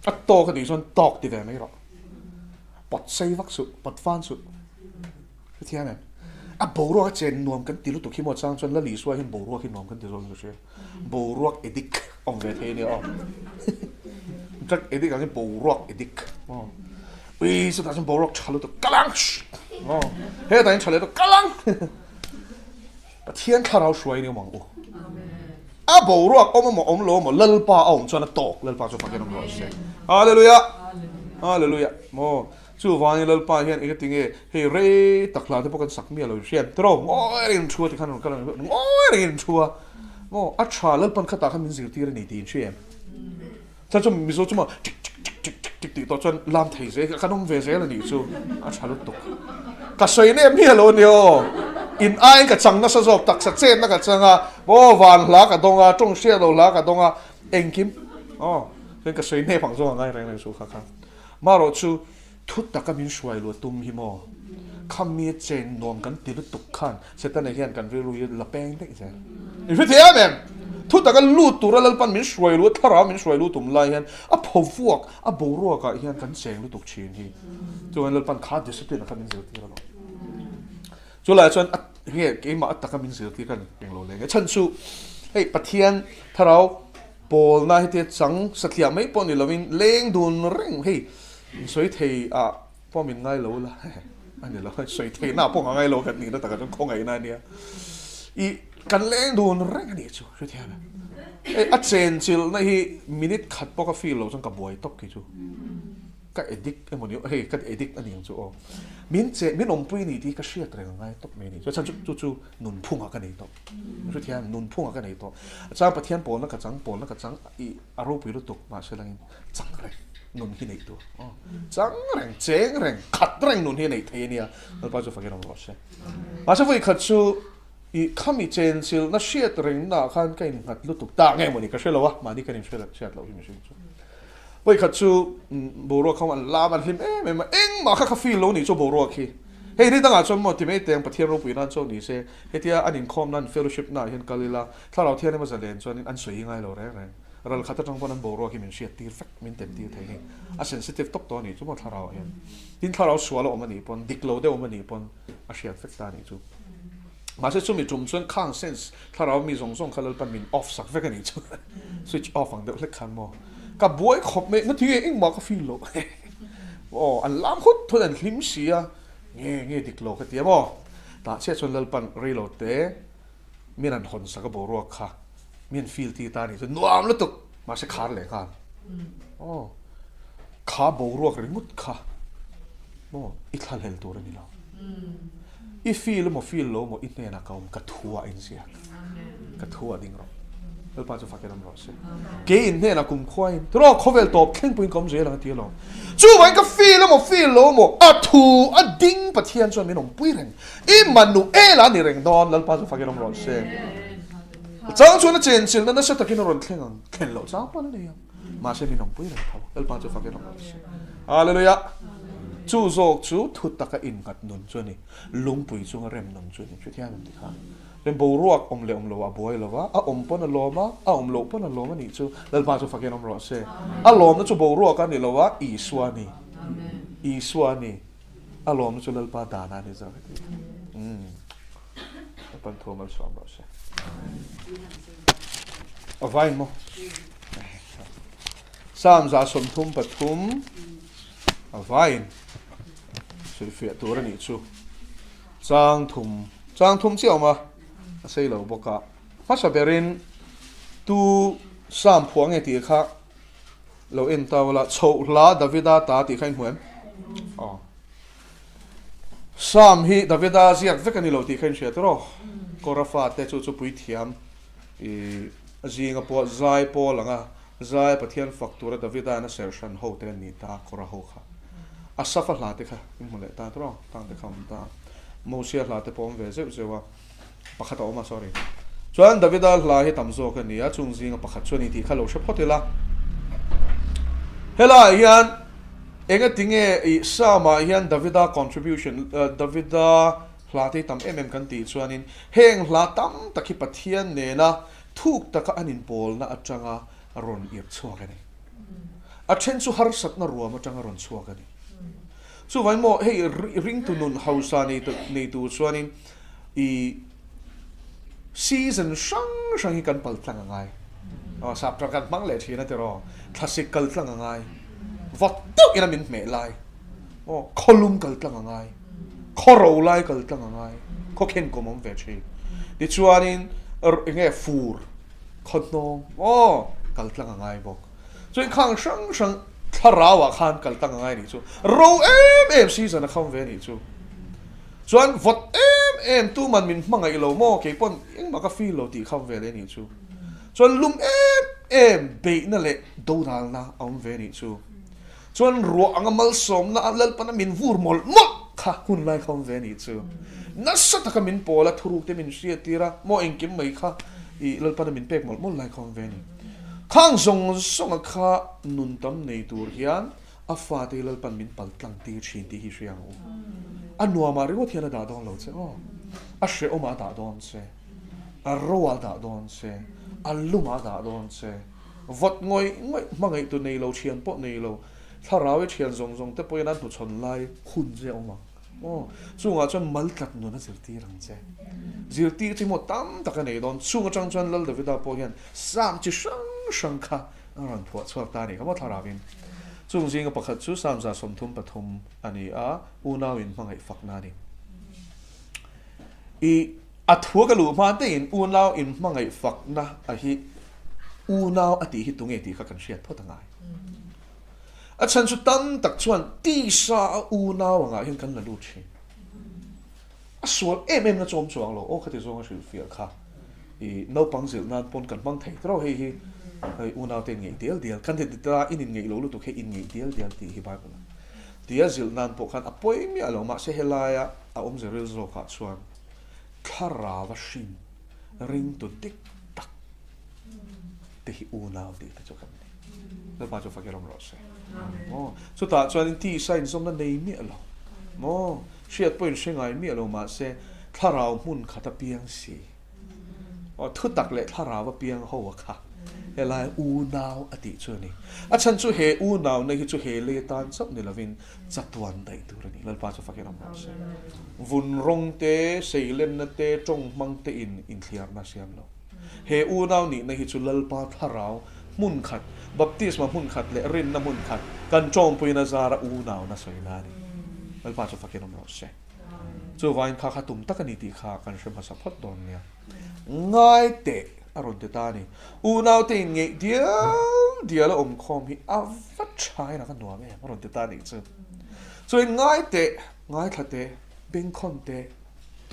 A tawk a nih chuan tawk ti ve mai rawh, pawt sei vak suh, pawt fan suh. Hrethiam em? A boruak a chen nuam kan ti lutuk hi maw chang chuan Lal Isua hian boruak hi nuam kan ti zawk in ka hria. Boruak edik awm ve thei a nia aw. Drug edik ang hi boruak edik aw. Ui chutah chuan boruak tha lutuk kal ang aw. Hetah hian tha leh lutuk kal ang. Pathian thlarau hruai ni awm ang u. A boruak awm emaw awm lo emaw Lalpa a awm chuan a tawk Lalpa chu fakin awm rawh se. Hallelujah. Hallelujah. Maw. Chuvangin Lalpa hian eng ati nge hei rei tak hla te pawh kan sak miah lo hriat tawh ngawi rengin thu a ti khan rawn kal ang ngawi rengin thu a maw a tha Lalpan khatah khan min zirtir a ni tih in hria em? Chuan chu Mizo chu maw tik tik tik tik tik tik tih tawh chuan lam thei zel kan awm ve zel a nih chu a tha lutuk ka sawi nem miah lo a nia aw in aiin ka chang nasa zawk taksa chetna ka chang a maw van hla ka dawng a tawng hriat lo hla ka dawng a engkim aw chuan ka sawi nep ang zawng a ngai reng reng chu kha kha. Marawh chu thu taka min hruai luah tum hi maw? Khami chen nuam kan ti lutuk khan Setana hian kan rilru hi la peng daih zel. I hre thei em em? Thu taka lut tura Lalpan min hruai luh, thlarau min hruai luh tum lai hian a phovuak, a boruakah hian kan cheng lutuk thin hi. Chuan Lalpan kha discipline a kha min zirtir alawm. Chulaiah chuan a nge keimah a taka min zirtir khan englo leh nge chhan chu hei Pathian thlarau Pawlna hetia chang satliah mai pawh ni lovin leng dun reng hei sawi thei ah pawh min ngai lo la a ni lo sawi thei na pawh ka ngai lo kan nihna takah chuan khawngaihna a nia i kan leng dun reng a nih chu hrethiam em hei a chenchilhna hi minute khat pawh ka feel lo chuan ka buai tawp khi chu. Ka addict emaw ni hei ka addict a ni ang chu aw. Min che min awmpui ni tih ka hriat reng a ngai tawp mai a ni. Chuan chu chu chu nunphungah ka nei tawh. Hrethiam nunphungah ka nei tawh. Chuan Pathian pawlna ka chang pawlna ka chang i a ropui lutuk mahse langin chang reng nun hi neih tur aw. Chang reng cheng reng khat reng nun hi a neih thei a nia. Lalpa chu fakin awm rawh se. Mahse vawi khat chu i khami chenchilhna hriat rengnaah khan ka innghat lutuk ta nge maw ni ka hre lo a mahni kan inhriat loh hi mihring chu. Vawikhat chu boruak kha an lam an hlim em em a, engmah kha kha feel lo nih chu boruak hi. Hei ni dangah chuan maw ti mai teng Pathian ropui nan chuan ni se, hetia an inkhawm nan fellowship naah hian kal ila, thlarau thianghlim a zalen chuanin an sawi ngai lo reng reng. Ral khat atang pawn an boruak hi min hriat tir vek, min tem tir thei ni. A sensitive tawp tawh a nih chu maw thlarau ah hian. Tin thlarau sual a awm a nih pawn, dik lo deuh awm a nih pawn a hriat vek ta a nih chu. Mahse chumi tum chuan khang sense thlarau mi zawng zawng kha Lalpan min off sak vek a nih chu. Switch off ang deuh hlek khan maw. Ka buai khawp mai, ngathi nge engmah ka feel loh. Aw an lam hut thut an hlim si a, nge nge dik lo ka ti a maw. Tah chiah chuan Lalpan rei lo te min an hawn sak a boruak kha min feel tir ta a nih chu nuam lutuk mahse khar leh nghal. Aw kha boruak ringawt kha maw i thlahlel tur a ni lo. I feel emaw feel lo emaw i hnenah ka awm ka thu ah inziak. Ka thu ah ding rawh. Lalpa chu fakin awm rawh se. Kei in hnenah kum khuaiin tiraw khawvel tawp thleng pawhin ka awm zel ang a ti alawm. Chuvangin ka feel emaw feel lo emaw a thu a ding Pathian chuan min awmpui reng. I Manuel a ni reng dawn Lalpa chu fakin awm rawh se. Chang chuan a chenchilhna nasa takin a rawn thleng ang. Thlen loh chang pawn a nei ang. Mahse min awmpui reng tho. Lalpa chu fakin awm rawh se. Hallelujah! Chu zawk chu thu taka innghat nun chu a ni. Lungpui chunga rem nun chu a ni. Hrethiam em ti kha? Rem boruak awm leh awm lo a buai lo va, a awm pawn a lawm a, a awm loh pawn a lawm a nih chu. Lalpa chu fakin awm rawh se. A lawmna chu boruak a ni lo a, Isua a ni. Isua a ni. A lawmna chu Lalpa dana a ni zawk a ti. Umm. Lalpan thu malsawm rawh se. A vain maw? Psalm 133 a vain sawifiah tur a nih chu. Chang thum chang thum chiah awm a, a sei lo bawk a. Hmasa berin tu Psalm phuah nge tih kha lo en ta ula, Chhoh hla Davida ta tih kha in hmu em? Aw. Psalm hi Davida ziak vek a ni lo tih kha in hria tawh. Kora fate chu chu puithiam i zinga pawh zai pawl anga zai Pathian fak tura Davida in a serh hran ho te an ni ta Kora ho kha. Asafa hla te kha in hmu leh ta tawh tang te kha awm ta. Mosia hla te pawh awm ve zeuh zeuh a. Pakhat a awm a sorry. Chuan Davida hla hi tam zawk a ni a, chung zinga pakhat chu a ni tih kha lo hre phawt ila. Helaiah hian engatinge i Psalm-ah hian Davida contribution, Davida hla te hi tam em em kan tih chuanin heng hla tam tak hi Pathian nena thuk taka an inpawlna atanga rawn irh chhuak a ni. A then chu harsatna ruam atanga rawn chhuak a ni. Chuvangin maw hei ringtu nun hausa nei tur chuanin i season hrang hrang hi kan pal tlang a ngai. Aw sap tang kan hmang leh thin a tiraw, thlasik kal tlang a ngai, vawt deuh ina min hmeh lai, aw khawlum kal tlang a ngai, khaw ro lai kal tlang a ngai, khaw khen kawm awm ve thin. Tichuanin enge fur khaw hnawng aw kal tlang a ngai bawk. Chuan khang hrang hrang thlarau ah khan kal tlang a ngai nih chu. Ro em em season a kham ve nih chu. Chuan vawt em em tuman min hmangaih lo maw kei pawn engmah ka feel lo tih kham ve leh nih chu. Chuan lum em em beihna leh dodalna a awm ve nih chu. Chuan ruah anga malsawmna a Lalpana min vur mawlh mawlh kha hun lai kha awm ve nih chu. Nasa taka min pawl a thuruk te min hriat tir a maw engkim mai kha i Lalpana min pek mawlh mawlh lai kha awm ve ni. Khang zawng zawnga kha nun tam nei tur hian a fate hi Lalpan min pal tlang tir thin tih hi hria ang u. A nuamah ringawt hian a dah dawn lo che aw. A hrehawmah a dah dawn che. A roah a dah dawn che. A lumah a dah dawn che. Vawt ngawih ngawih hmangaih tu nei lo thian pawh nei lo, thlarau i thian zawng zawng te pawhin an hnuchhawn lai hun che a awm ang. Aw, chungah chuan mal tlat nun a zirtir ang che. Zirtir chi maw tam tak a nei dawn. Chung atang chuan Lal Davida pawh hian Psalm chi hrang hrang kha a rawn phuah chhuak ta a ni kha maw thlarauin. Chung zinga pakhat chu Psalm 133 a ni a, unau in hmangaih fakna a ni. I a thua ka luh hma deihin unau in hmangaih fakna a hi unau a tih hi tunge tih kha kan hriat phawt a ngai. A chhan chu tam tak chuan tisa a unau angah hian kan la lut thin. A sual em em na chawm chuang lo, aw khati zawnga hrilhfiah kha i naupang zilh nan pawn kan hmang thei tawh hei hi hei unau te in ngeih dial dial kan ti ta in in ngeih lo lutuk hei in ngeih dial dial tih hi Bible a tia zilh nan pawh khan a pawi miah lo mahse helaia a awmze ril zawkah chuan thlarau a hrin ringtu dik tak te hi unau tih te chu kan ni. Lalpa chu fakir awm rawh se. Maw? Chutah chuanin tisa inzawmna nei miah lo. Maw? Hriat pawhin hre ngai miah lo mahse thlarau hmun khat a piang si. Aw, thutak leh thlarau a piang ho a kha. Helai unau a tih chu a ni. A chhan chu he unauna hi chu he lei atan chauh ni lovin chatuan daih tur a ni. Lalpa chu fakir awm rawh se. Vun rawng te, seilenna te, tawng hmang te in inthliarna a siam lo. He unau nihna hi chu Lalpa thlarau hmun khat, baptisma hmun khat leh rinna hmun khat kan tawmpuina zara unauna sawina a ni. Lalpa chu fakin awm rawh se. Chuvangin kha kha tum tak a ni tih kha kan hre hmasa phawt dawn nia. Ngai teh a rawn ti ta a ni. Unaute in ngeih dial dial a awm khawm hi a va thain a va nuam em a rawn ti ta a nih chu. Chuan ngai teh, ngaithla teh, bengkhawn teh,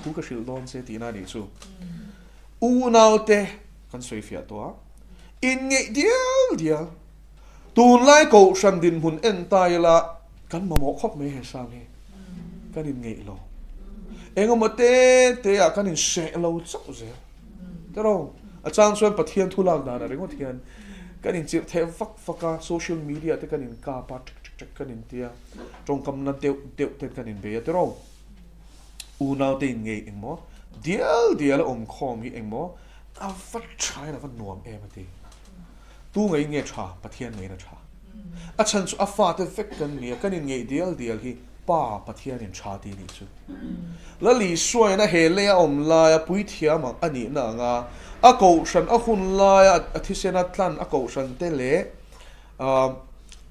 thu ka hrilh dawn che tihna a nih chu. Unaute kan sawi fiah tawh a, inngeih dial dial, tunlai kohhran dinhmun en ta ila kan mamawh khawp mai he sang hi, kan inngeih lo. Engemaw te te ah kan inseh lo chauh zel. Tiraw? A chang chuan Pathian thu lak danah ringawt hian kan inchirh theh vak vak a, social media te kan inkap a, ṭek ṭek ṭek kan intia, tawngkamna deuh deuh ten kan inbei a, tiraw? Unaute in ngei engmaw dial dial a awm khawm hi engmaw a va tha in a va nuam em a ti. Tu ngei in nge tha? Pathian ngei in a tha. A chhan chu a fate vek kan ni a, kan in ngeih dial dial hi Pa Pathian in tha ti nih chu. Lal Isua in a he lei a awm lai a puithiam ang a nihna ang a, a kohhran a hun lai a a thisen a tlan a kohhran te leh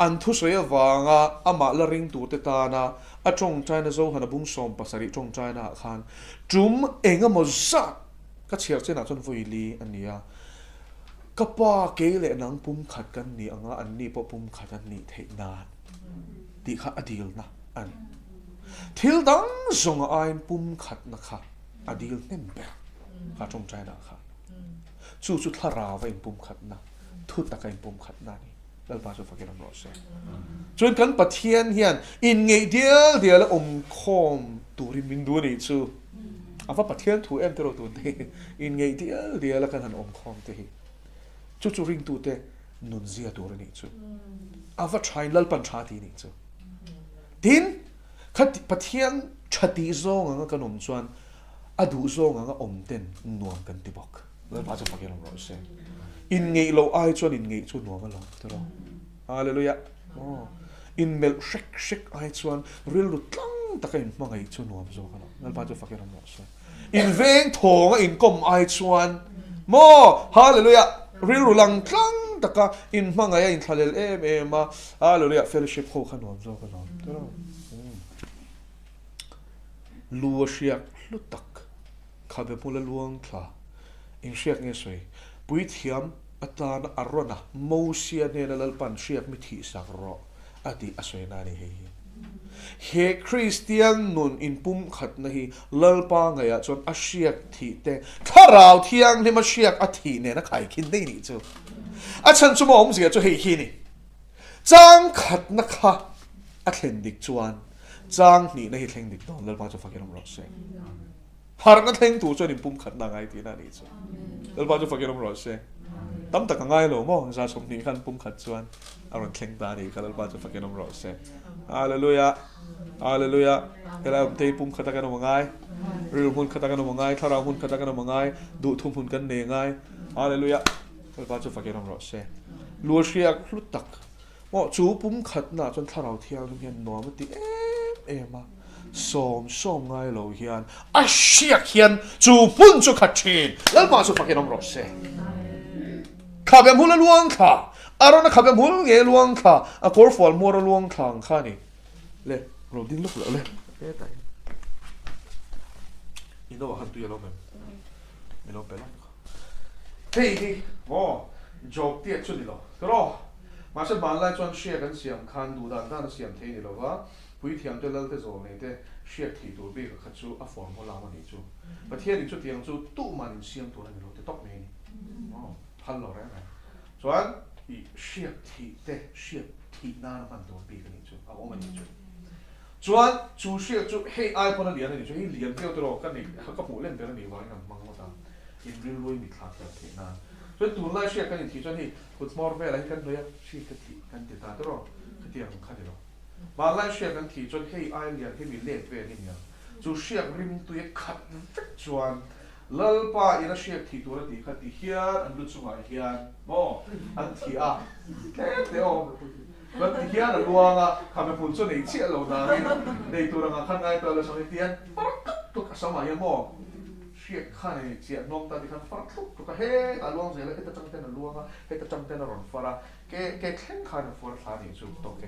An thusawi avanga amah la ring turte tana a tawngtaina Zohana bung 70 tawngtaina ah khan tum eng emaw zat ka chhiar chenah chuan vawi li a ni a, Ka pa kei leh nang pumkhat kan ni anga anni pawh pumkhat an nih theih nan tih kha a dilna a ni. Thil dang zawng a aiin pumkhatna kha a dil hnem ber kha tawngtaina kha. Chu chu thlarau a inpumkhatna, thu taka inpumkhatna a ni. Lalpa chu fakin awm rawh se. Chuan kan Pathian hian inngeih dial dial a awmkhawm turin min duh a nih chu. A va Pathian thu em tiraw tun te hi. Inngeih dial dial a kan han awmkhawm te hi. Chu chu ringtute nunzia tur a nih chu. A va thain Lalpan tha ti a nih chu. Tin, kha Pathian tha tih zawng anga kan awm chuan a duh zawng anga awm ten nuam kan ti bawk. Lalpa chu fakin awm rawh se. Inngeih loh ai chuan inngeih chu nuam a lo tiraw. Hallelujah. Aw. Inmelh hrek hrek ai chuan rilru tlang taka inhmangaih chu nuam zawk a lo. Lalpa chu fakin awm rawh se. Inveng thawnga inkawm ai chuan maw Hallelujah rilru lang tlang taka inhmangaih a inthlalel em em a Hallelujah fellowship ho kha nuam zawk a lo tiraw. Lu a hriak hlu tak. Khabe hmula luang thla inhriak nge sawi? Puithiam atana Arona, Mosia hnena Lalpan hriak mi thihsak rawh a tih a sawi na a ni hei hi. He Kristian nun inpumkhatna hi Lalpa ngaihah chuan a hriak thih te, Thlarau Thianghlim a hriak a thih nen a khaikhin daih nih chu. A chhan chu maw awmzia chu hei hi a ni. Changkhatna kha a thlen dik chuan chang hnihna hi thleng dik dawn Lalpa chu fakin awm rawh se. Harhna thleng tur chuan inpumkhatna a ngai tihna a nih chu. Lalpa chu fakin awm rawh se. Tam tak a ngai lo maw? 20 khan pumkhat chuan a rawn thleng ta a nih kha Lalpa chu fakin awm rawh se. Hallelujah! Hallelujah! Helai awm te hi pumkhat a kan awm a ngai. Rilru hmun khat a kan awm a ngai. Thlarau hmun khat a kan awm a ngai. Duhthu hmun kan nei a ngai. Hallelujah! Lalpa chu fakin awm rawh se. Luahriak hlu tak maw chu pumkhatnaah chuan Thlarau Thianghlim hian nuam a ti em em a, sawm sawm ngai lo hian a hriak hian chu hmun chu khat thin. Lalpa chu fakin awm rawh se. Khabe hmul a luang thla, Arona khabe hmul nge luang thla, a kawrfual hmuar a luang thla ang kha a ni. Le, ro ding lawk loh le. Hetah hian i no ah khan tui a lo awm em? Mi lo pe lawk. Hei hi maw joke tiat chu ni lo tiraw? Mahse hmanlai chuan hriak an siam khan duh dan dan a siam thei ni lova, puithiamte lalte zawl nei te hriak thih tur bik a kha chu a formula a nih chu. Pathianin chutiang chu tuhman insiam tur a ni lo ti tawp mai a ni. Maw phal lo reng reng. Chuan i hriak thih te hriak thih nana hman tur bik a nih chu a awm a nih chu. Chuan chu hriak chu hei ai pawn a lian a nih chu, hei lian viau tiraw ka neih ka hmuh len ber a nih vangin an hmang ngawt a, in rilruai mitthla thiam theih nan. Chuan tunlai hriak kan inthih chuan hei kut hmawr velah hi kan hnawih a, hriak ka thih kan ti ta tiraw, khatiang ang kha ni lo. Hmanlai hriak kan thih chuan hei ai lian hemi let vel hi nia, chu hriak rimtui a khat vek chuan Lalpa in a hriak thih tur a tih kha ti hian an lu chungah hian maw an thih a, tlem te awm chuan ti hian a luang a, khame hmul chu nei chiah lo dangin nei tur angah khan ngai tawh lo sam hi tian far tluk tluk a samah hian maw hriak khan ei chiah hnawm ta ti khan far tluk tluk a hetah a luang zel a, heta tang ten a luang a, heta tang ten a rawn far a, ke ke thleng khan a fuar thla nih chu tawk e.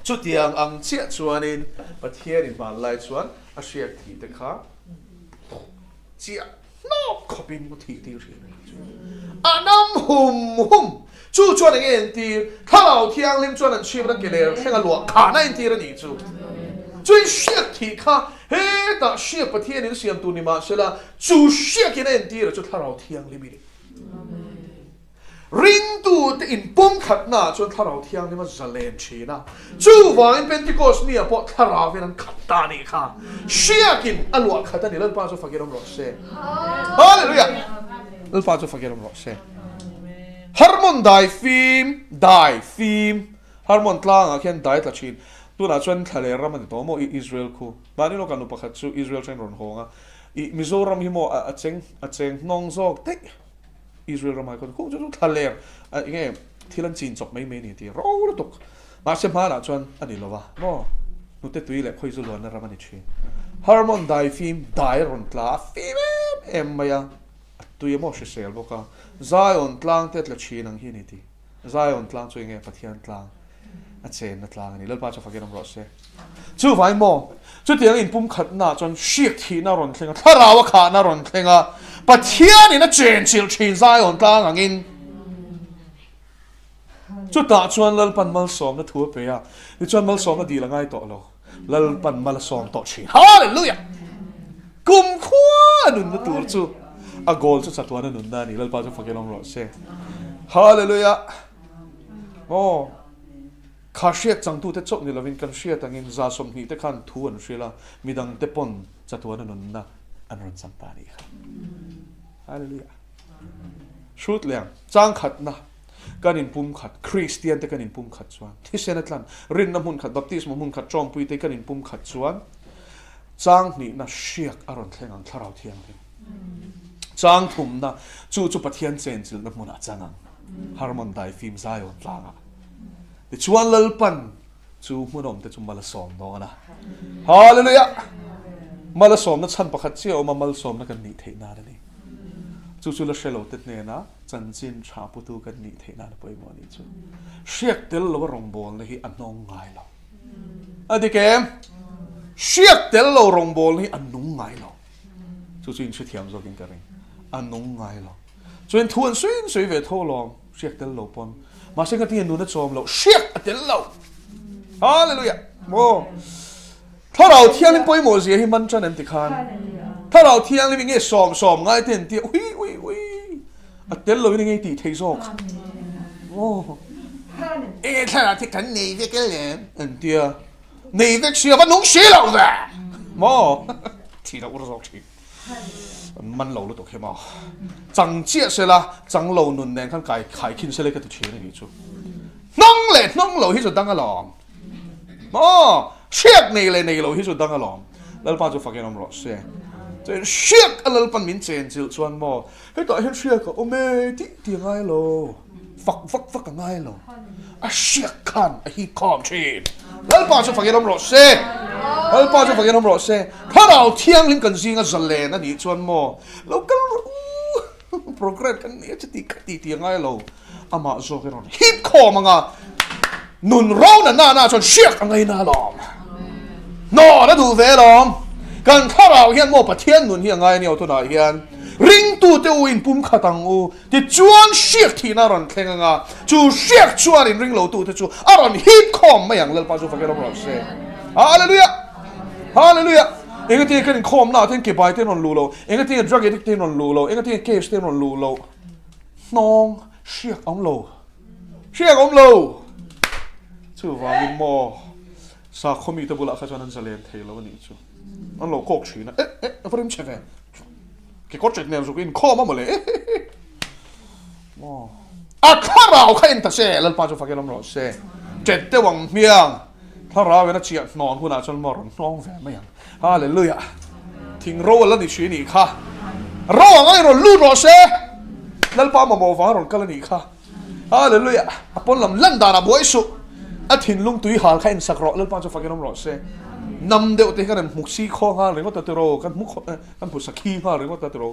Chutiang ang chiah chuanin Pathianin hmanlai chuan a hriak thih te kha chiah hnawk khawpin mu thih tir thin a nih chu. A nam hum hum! Chu chuan eng nge entir? Thlarau Thianghlim chuan an chhipna ke ler thleng a luah khahna entir a nih chu. Chuin hriak thih kha hetah hriak Pathianin siam tur ni mahsela chu hriakin a entir a chu Thlarau Thianghlim i ni. Ringtute inpumkhatnaah chuan Thlarau Thianghlim a zalen thin a, chuvangin Pentecost ni ah pawh Thlarau hian an khat ta a nih kha. Hriakin a luah khat a ni. Lalpa chu fakir awm rawh se. Hallelujah! Lalpa chu fakir awm rawh se. Harmon dai fim, dai fim, Harmon tlangah khian dai tla thin. Tunah chuan thla leh ram a ni tawh maw Israel khu. Mahni lawkah nu pakhat chu Israel train rawn hawng a, i Mizoram hi maw a cheng a cheng hnawng zawk daih. Israel ramah khawn khuh chu chu thla ler a enge thil an chin chawp mai mai a ni tih ro lutuk. Mahse hmanah chuan a ni lo va maw hnute tui leh khawi zu luanna ram a ni thin. Hermon dai fim dai a rawn tla a fim em em mai a, a tui a maw hrisel bawk a, Zion tlang te tla thin ang hi a ni tih. Zion tlang chu enge Pathian tlang a chenna tlang a ni. Lalpa chu fakin awm rawh se. Chuvai maw, chutiang inpumkhatnaah chuan hriak thihna a rawn thleng a, thlarau a khahna a rawn thleng a, Pathianin a chenchilh thin Zion tlang angin. Chutah chuan Lalpan malsawmna thu a pe a, tichuan malsawmna dil a ngai tawh lo. Lalpan mal a sawm tawh thin. Hallelujah! Kum khua a nunna tur chu a goal chu chatuan a nunna a ni. Lalpa chu fakin awm rawh se. Hallelujah! Aw, kha hriat changtute chauh ni lovin kan hriat angin 20 te khan thu an hrilh a, midangte pawn chatuan a nunna an rawn chang ta a nih kha. Hallelujah! Hrut leh ang, changkhatna. Kan inpumkhat, Kristiante kan inpumkhat chuan, thisen a tlan, rinna hmun khat, baptisma hmun khat, tawmpuite kan inpumkhat chuan chang hnihna hriak a rawn thleng ang, Thlarau Thianghlim. Chang thumna, chu chu Pathian chenchilhna hmunah a chang ang, Hermon daifim Zion tlangah. Tichuan Lalpan chu hmunawmte chu mal a sawm dawn a. Hallelujah! Mal a sawmna chhan pakhat chiah a awm a, malsawmna kan nih theih nan a ni. Chu chu la hre lote hnenah Chanchin tha putu kan nih theih nan a pawimawh a nih chu. Hriak tel lo a rawngbawlna hi a hnawng ngai lo. A dik em? Hriak tel lo rawngbawlna hi a nung ngai lo. Chu chu inhrethiam zawkin ka ring. A nung ngai lo. Chuan thu an sawi an sawi ve tho alawm, hriak tel lo pawn. Mahse ka tinge nun a chawm loh, hriak a tel lo. Hallelujah! Maw? Thlarau Thianghlim pawimawh zia hi man tan em ti khan Thlarau Thianghlim i nge sawm sawm ngai te an tia ui ui ui a tel lo in nge tih thei zawk aw e thlarau thi kan nei vek e lem an tia nei vek sia va nung si lo ve maw thi lo ur zawk thin an man lo lutuk hi maw chang chiah sela chang lo nun nen khan kai khai khin sela ka ti thin a nih chu hnawng leh hnawng lo hi chu dang alawm Maw? Hriak nei leh nei lo hi chu dang alawm. Lalpa chu fakin awm rawh se. Chuan hriak a Lalpan min chen chilh chuan maw, hetah hian hriak a awm e tih tih a ngai lo. Fak vak vak a ngai lo. A hriak khan a hip khawm thin. Lalpa chu fakin awm rawh se. Lalpa chu fakin awm rawh se. Thlarau Thianghlim kan zinga zalen a nih chuan maw, lo kal rawh u. Programme kan nei a chuti kha tih tih a ngai lo. Amah zawk i rawn hip khawm anga nun rona nana chuan hriak a ngaina alawm. Hnawn a duh ve alawm. Kan thlarau hian maw Pathian nun hi a ngai ania tunah hian ringtute u in pumkhat ang u tichuan hriak thihna a rawn thleng anga chu hriak chuan in ringlotute chu a rawn hip khawm mai ang Lalpa chu fakin awm rawh se. Hallelujah! Hallelujah! Engatinge kan inkhawmnaah te hian kebai te an rawn luh loh? Engatinge drug addict te an rawn luh loh? Engatinge case te an rawn luh loh? Hnawng hriak awm lo, hriak awm lo! Chuvangin maw, sakhaw mite bulah kha chuan an zalen thei lo a nih chu. An lo kawk thin a, eh eh, a va rim che ve, kekawr ṭek nen zuk inkhawm a mawle, eh eh eh. Maw, a thlarau kha en ta se, Lalpa chu fakin awm rawh se. Ṭet deuh ang hmiang, thlarau in a chiah hnawn hunah chuan maw rawn hnawng ve mai ang. Hallelujah! Thing ro a la ni thin a nih kha. Ro ang a rawn lut rawh se. Lalpa mamawh vang a rawn kal a nih kha. Hallelujah! A pawn lam lan dan ah buai suh. A thinlung tui hal kha insak rawh. Lalpa chu fakin awm rawh se. Nam deuh te hi kan rawn hmu si khaw nghal ringawt a tiraw. Kan hmu khaw kan hmu sakhi nghal ringawt a tiraw.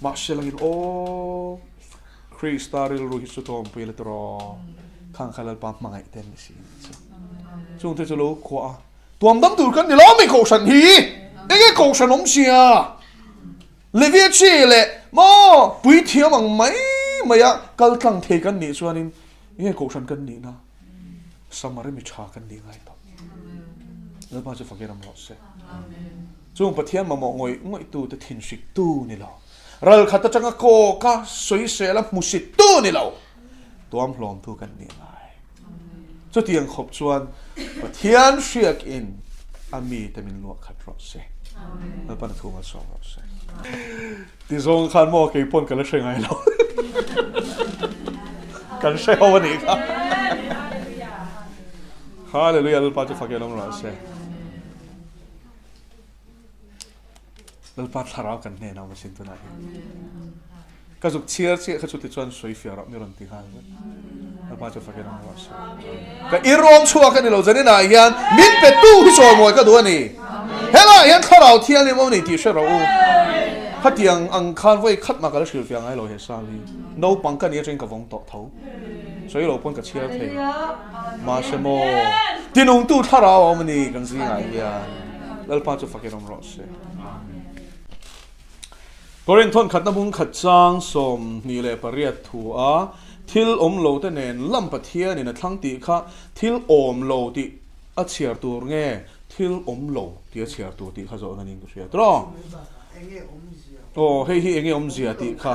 Mahse langin aw Krista rilru hi chu tawmpui la tiraw. Khang kha Lalpa hmangaih te an ni si a nih chu. Chungte chu lo khuah a. Tuam dam tur kan ni lo mi kohhran hi enge kohhran awm sia Levia chi leh maw puithiam ang mai mai a kal tlang thei kan nih chuanin enge kohhran kan nih na Samari mi tha kan nih ngai tawh Lalpa chu fakin awm rawh se Chung Pathian mamawh ngawih ngawih tu te thin hrik tu ni lo ral khat atanga kawka sawisel a hmusit tu ni lo tuam hlawm tu kan nih ngai. Chutiang khawp chuan Pathian hriakin a mite min luah khat rawh se. Lalpan a thu malsawm rawh se. Ti zawng khan maw kei pawn ka la hre ngai lo. Kan hre ho a nih kha. Hallelujah Lalpa chu fakin awm rawh se. Lalpa thlarau kan hnenah awm asin tunah hian. Ka zuk chhiar chiah kha chuti chuan sawi fiah rawh mi rawn ti nghal vek. Lalpa chu fakin awm rawh se. Ka irawm chhuak a ni lo zaninah hian min pe tu hi chawimawi ka duh a ni. Helaiah hian thlarau thianghlim awm a ni tih hre rawh u. Khatiang ang khan vawi khat mah ka la hrilhfiah ngai lo he sal hi. Naupang ka ni atangin ka vawng tawh tho. Sawi lo pawn ka chhiar thei. Mahse maw tinungtu thlarau a awm a ni kan zingah hian. Lalpa chu fakin awm rawh se. Korinth thawn khatna bung khat chang 28 thu a, Thil awm lo te nen lam Pathianin a thlang tih kha thil awm lo tih a chhiar tur nge thil awm lo tih a chhiar tur tih kha zawhna niin ka hria tawh. Aw hei hi enge awmzia tih kha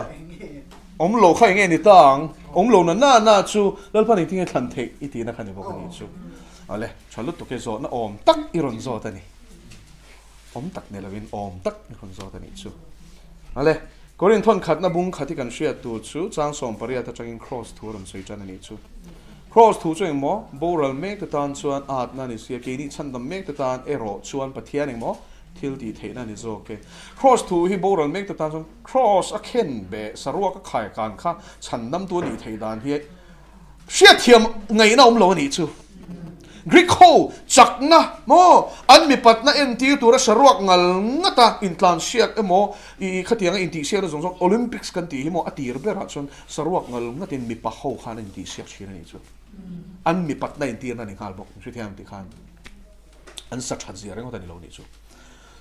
awm lo kha enge ni ta ang awm lo na na na chu Lalpa ning tinge thlan theih i tihna kha ni bawk a nih chu. Awle tha lutuk e zawhna awm tak i rawn zawt a ni. Awm tak ni lovin awm tak i rawn zawt a nih chu. Awle Korin thawn khatna bung khat hi kan hriat tur chu chang 18 atangin Kraws thu a rawn sawi tan a nih chu. Kraws thu chu engmaw boral mek te tan chuan atna a ni sia, keini chhandam mek te tan erawh chuan Pathian engmaw thil tih theihna a ni zawk e. Kraws thu hi boral mek te tan chuan Kraws a khen beh saruak a khai kan kha chhandamtu a nih theih dan hi Hriatthiam ngaihna awm lo a nih chu. Greek ho chakna maw an mipatna entir tura saruak ngal ngata intlansiak emaw i khatianga intihsiakna zawng zawng Olympics kan tih hi maw a tir berah chuan saruak ngal ngatin mipa ho khan an intihsiak thin a nih chu. An mipatna entirna a ni nghal bawk. Hriathiam tih khan an sa that zia ringawt a ni lo nih chu.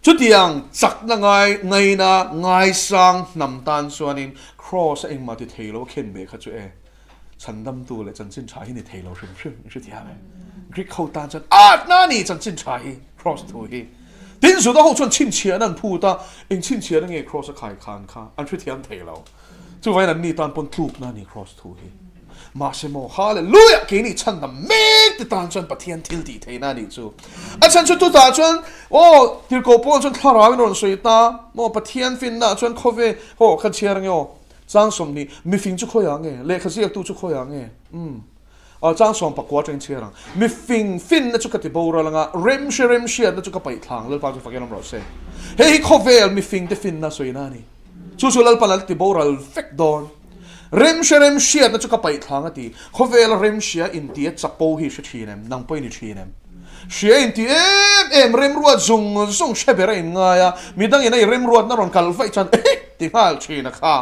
Chutiang chakna ngai ngaina ngaisang hnam tan chuanin Kraws a engmah ti thei lo a khen ve kha chu e. Chhandamtu leh chanchin tha hi ni thei lo hrim hrim i hrethiam e. Greek ho tan chuan atna a ni chanchin tha hi, cross thu hi. Tin Juda ho chuan chhinchhiahna an phut a, eng chhinchhiahna nge cross a khai khan kha an hrethiam thei lo. Chuvangin an ni tan pawn tlukna a ni cross thu hi. Mahse maw Hallelujah keini chhandam mek te tan chuan Pathian thil tih theihna a nih chu. A chhan chu tutah chuan aw tirhkoh Paul chuan thlarau in rawn sawi ta maw Pathian finna ah chuan khawve aw kha chhiar ange aw. Chang 20, Mifing chu khawiah nge? Lehkha ziaktu chu khawiah nge? Umm. Aw, chang 19 atangin chhiar ang. Mifing finna chu ka ti boral anga, remhre remhriatna chu ka paih thlang, Lalpa chu fakin awm rawh se. Hei hi khawvel mifingte finna sawina a ni. Chu chu Lalpa lal ti boral vek dawn. Remhre remhriatna chu ka paih thlang a ti. Khawvela remhria intia chapo hi hre thin em? Nang pawhin i thin em? Hria inti em em, remruat zung zung hre ber a inngai a, midangin a i remruatna rawn kal vaih chuan eh ti nghal thin a kha.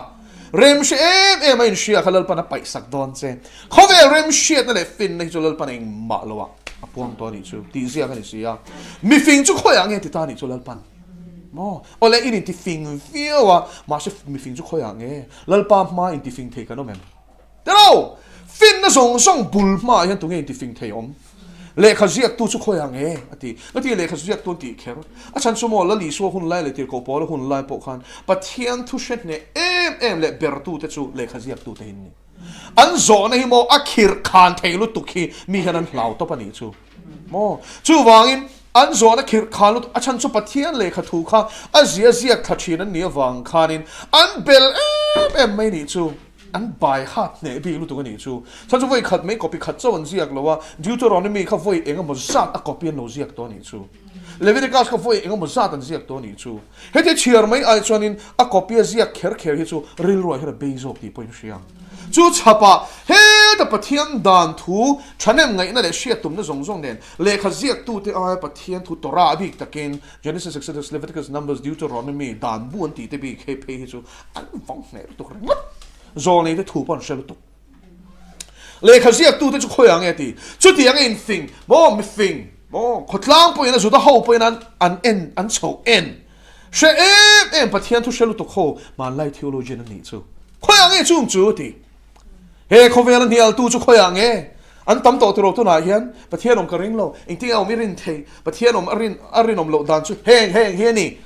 Rem hre em em a inhria kha Lalpan a paihsak dawn che. Khawvel rem hriatna leh finna hi chu Lalpan engmah lo ah a puang tawh a nih chu tih ziak a ni si a. Mifing chu khawiah nge ti ta a nih chu Lalpan? Maw? Awle in inti fing viau a, mahse mifing chu khawiah nge? Lalpa hma intifing thei kan awm em? Tilo! Finna zawng zawng bul hmaah hian tunge intifing thei awm? Lehkha ziaktu chu khawiah nge? a ti. Ngatinge lehkha ziaktu an tih kher? A chhan chu maw Lal Isua hun lai leh Tirhkoh Paula hun lai pawh khan Pathian thu hre hneh em em leh bertute chu lehkha ziaktute hi an ni. An zawhna hi maw a khirh khan thei lutuk hi mi hian an hlau tawp a nih chu maw. Chuvangin an zawhna khirh khan lutuk a chhan chu Pathian lehkha thu kha a zia ziak thla thin an nih avang khanin an bel em em mai nih chu. An bai hat hneh bik lutuk a nih chu. Chhan chu vawi khat mai copy khat chauh an ziak lo a, Deuteronomy kha vawi eng emaw zat a copy an lo ziak tawh a nih chu. Leviticus kha vawi eng emaw zat an ziak tawh a nih chu. Heti chhiar mai ai chuanin a copy a ziak kher kher hi chu rilruah hian a bei zawk tih pawhin hria ang. Chu chhapah heta Pathian dan thu thahnem ngaihna leh hriat tumna zawng zawng nen lehkha ziaktute aia Pathian thu Torah bik takin Genesis, Exodus, Leviticus, Numbers, Deuteronomy dan bu an tihte bik hei phei hi chu An vang hneh lutuk ringawt. Zawlnei te thu pawh an hre lutuk. Lehkha ziaktute chu khawiah nge ti? Chutiang a infing maw mifing maw khawtlang pawhin a Juda ho pawhin an an en an chhoh en hre em em Pathian thu hre lutuk ho hmanlai theologian an nih chu khawiah nge chung chu ti? He khawvela hnialtu chu khawiah nge? An tam tawh tiraw tunah hian Pathian awm ka ring lo, engtin nge awm i rin thei, Pathian awm a rin a rinawm loh dan chu heng heng hi a ni,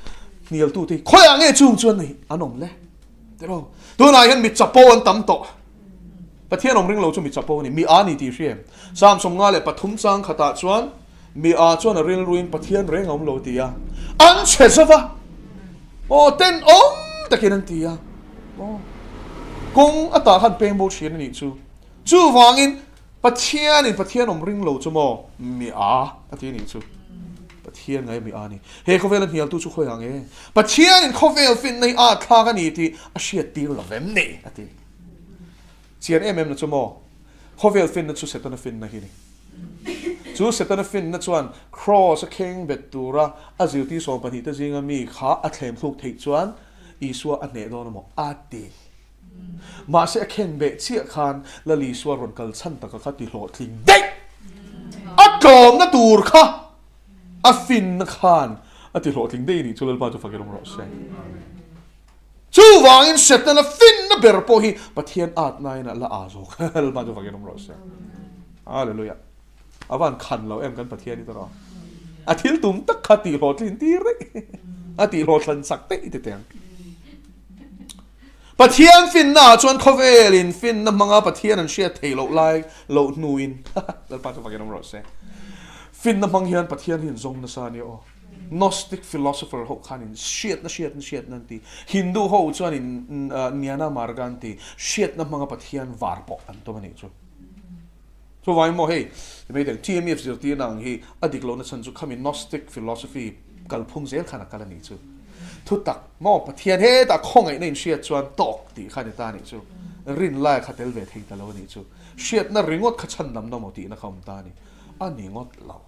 hnialtu te hi khawiah nge chung chuan ni an awm le tiraw? Tunah hian mi chapo an tam tawh, Pathian awm ring lo chu mi chapo a ni, mi a ni tih hria em? Psalm 53 chang khatah chuan mi a chuan a rilruin Pathian reng a awm lo ti a, an chhe zova aw tenawm takin an ti a, aw kawng atah khan peng bo thin a nih chu. Chuvangin, Pathianin Pathian awm ring lo chu maw mi a a ti anih chu. Pathian ngai mi a ni. He khawvela hnialtu chu khawiah nge? Pathianin khawvel finna hi a thlak a ni tih a hriat tir lo vem ni? a ti. Chian em em na chu maw? Khawvel finna chu Setana finna hi ni. Chu Setana finna chuan Kraws a kheng bet tura a zirtir 12 te zinga mi kha a thlem thluk theih chuan Isua a hneh dawn a maw? a ti. Mahse a khen beh chiah khan Lal Isua rawn kal chhan taka kha ti hlawhtling daih! A tlawmna tur kha a finna khan a ti hlawhtling daih a nih chu Lalpa chu fakin awm rawh se. Chuvangin Setana finna. Finna ber pawh hi Pathian atnain a la aa zawk. Lalpa chu fakin awm rawh se. Hallelujah. A van khan lo em kan Pathian hi tawh. A thil tum tak kha tih hlawhtlin tir daih. A tih hlawhthlan sak daih ti teng. Pathian finna ah chuan khawvel in finna hmanga Pathian an hriat theih loh lai loh hnuin Lalpa chu fakin awm rawh se. Finna hmang hian Pathian hi an zawng nasa a nia aw. Gnostic philosopher ho khanin hriatna hriatna hriatna an ti. Hindu ho chuanin Jnana Marga an ti. Hriatna hmanga Pathian var pawh an tum a nih chu. Chuvangin maw hei mai dang TMF zirtirna ang hi a dik lohna chhan chu khami Gnostic philosophy kalphung zel khan a kal a nih chu. Thutak maw Pathian hetah khawngaihna inhriat chuan tawk tih kha a ni ta a nih chu. Rin lai kha tel ve thei ta lo a nih chu. Hriatna ringawt kha chhandamna maw tihna kha awm ta a ni. A ni ngawt lo.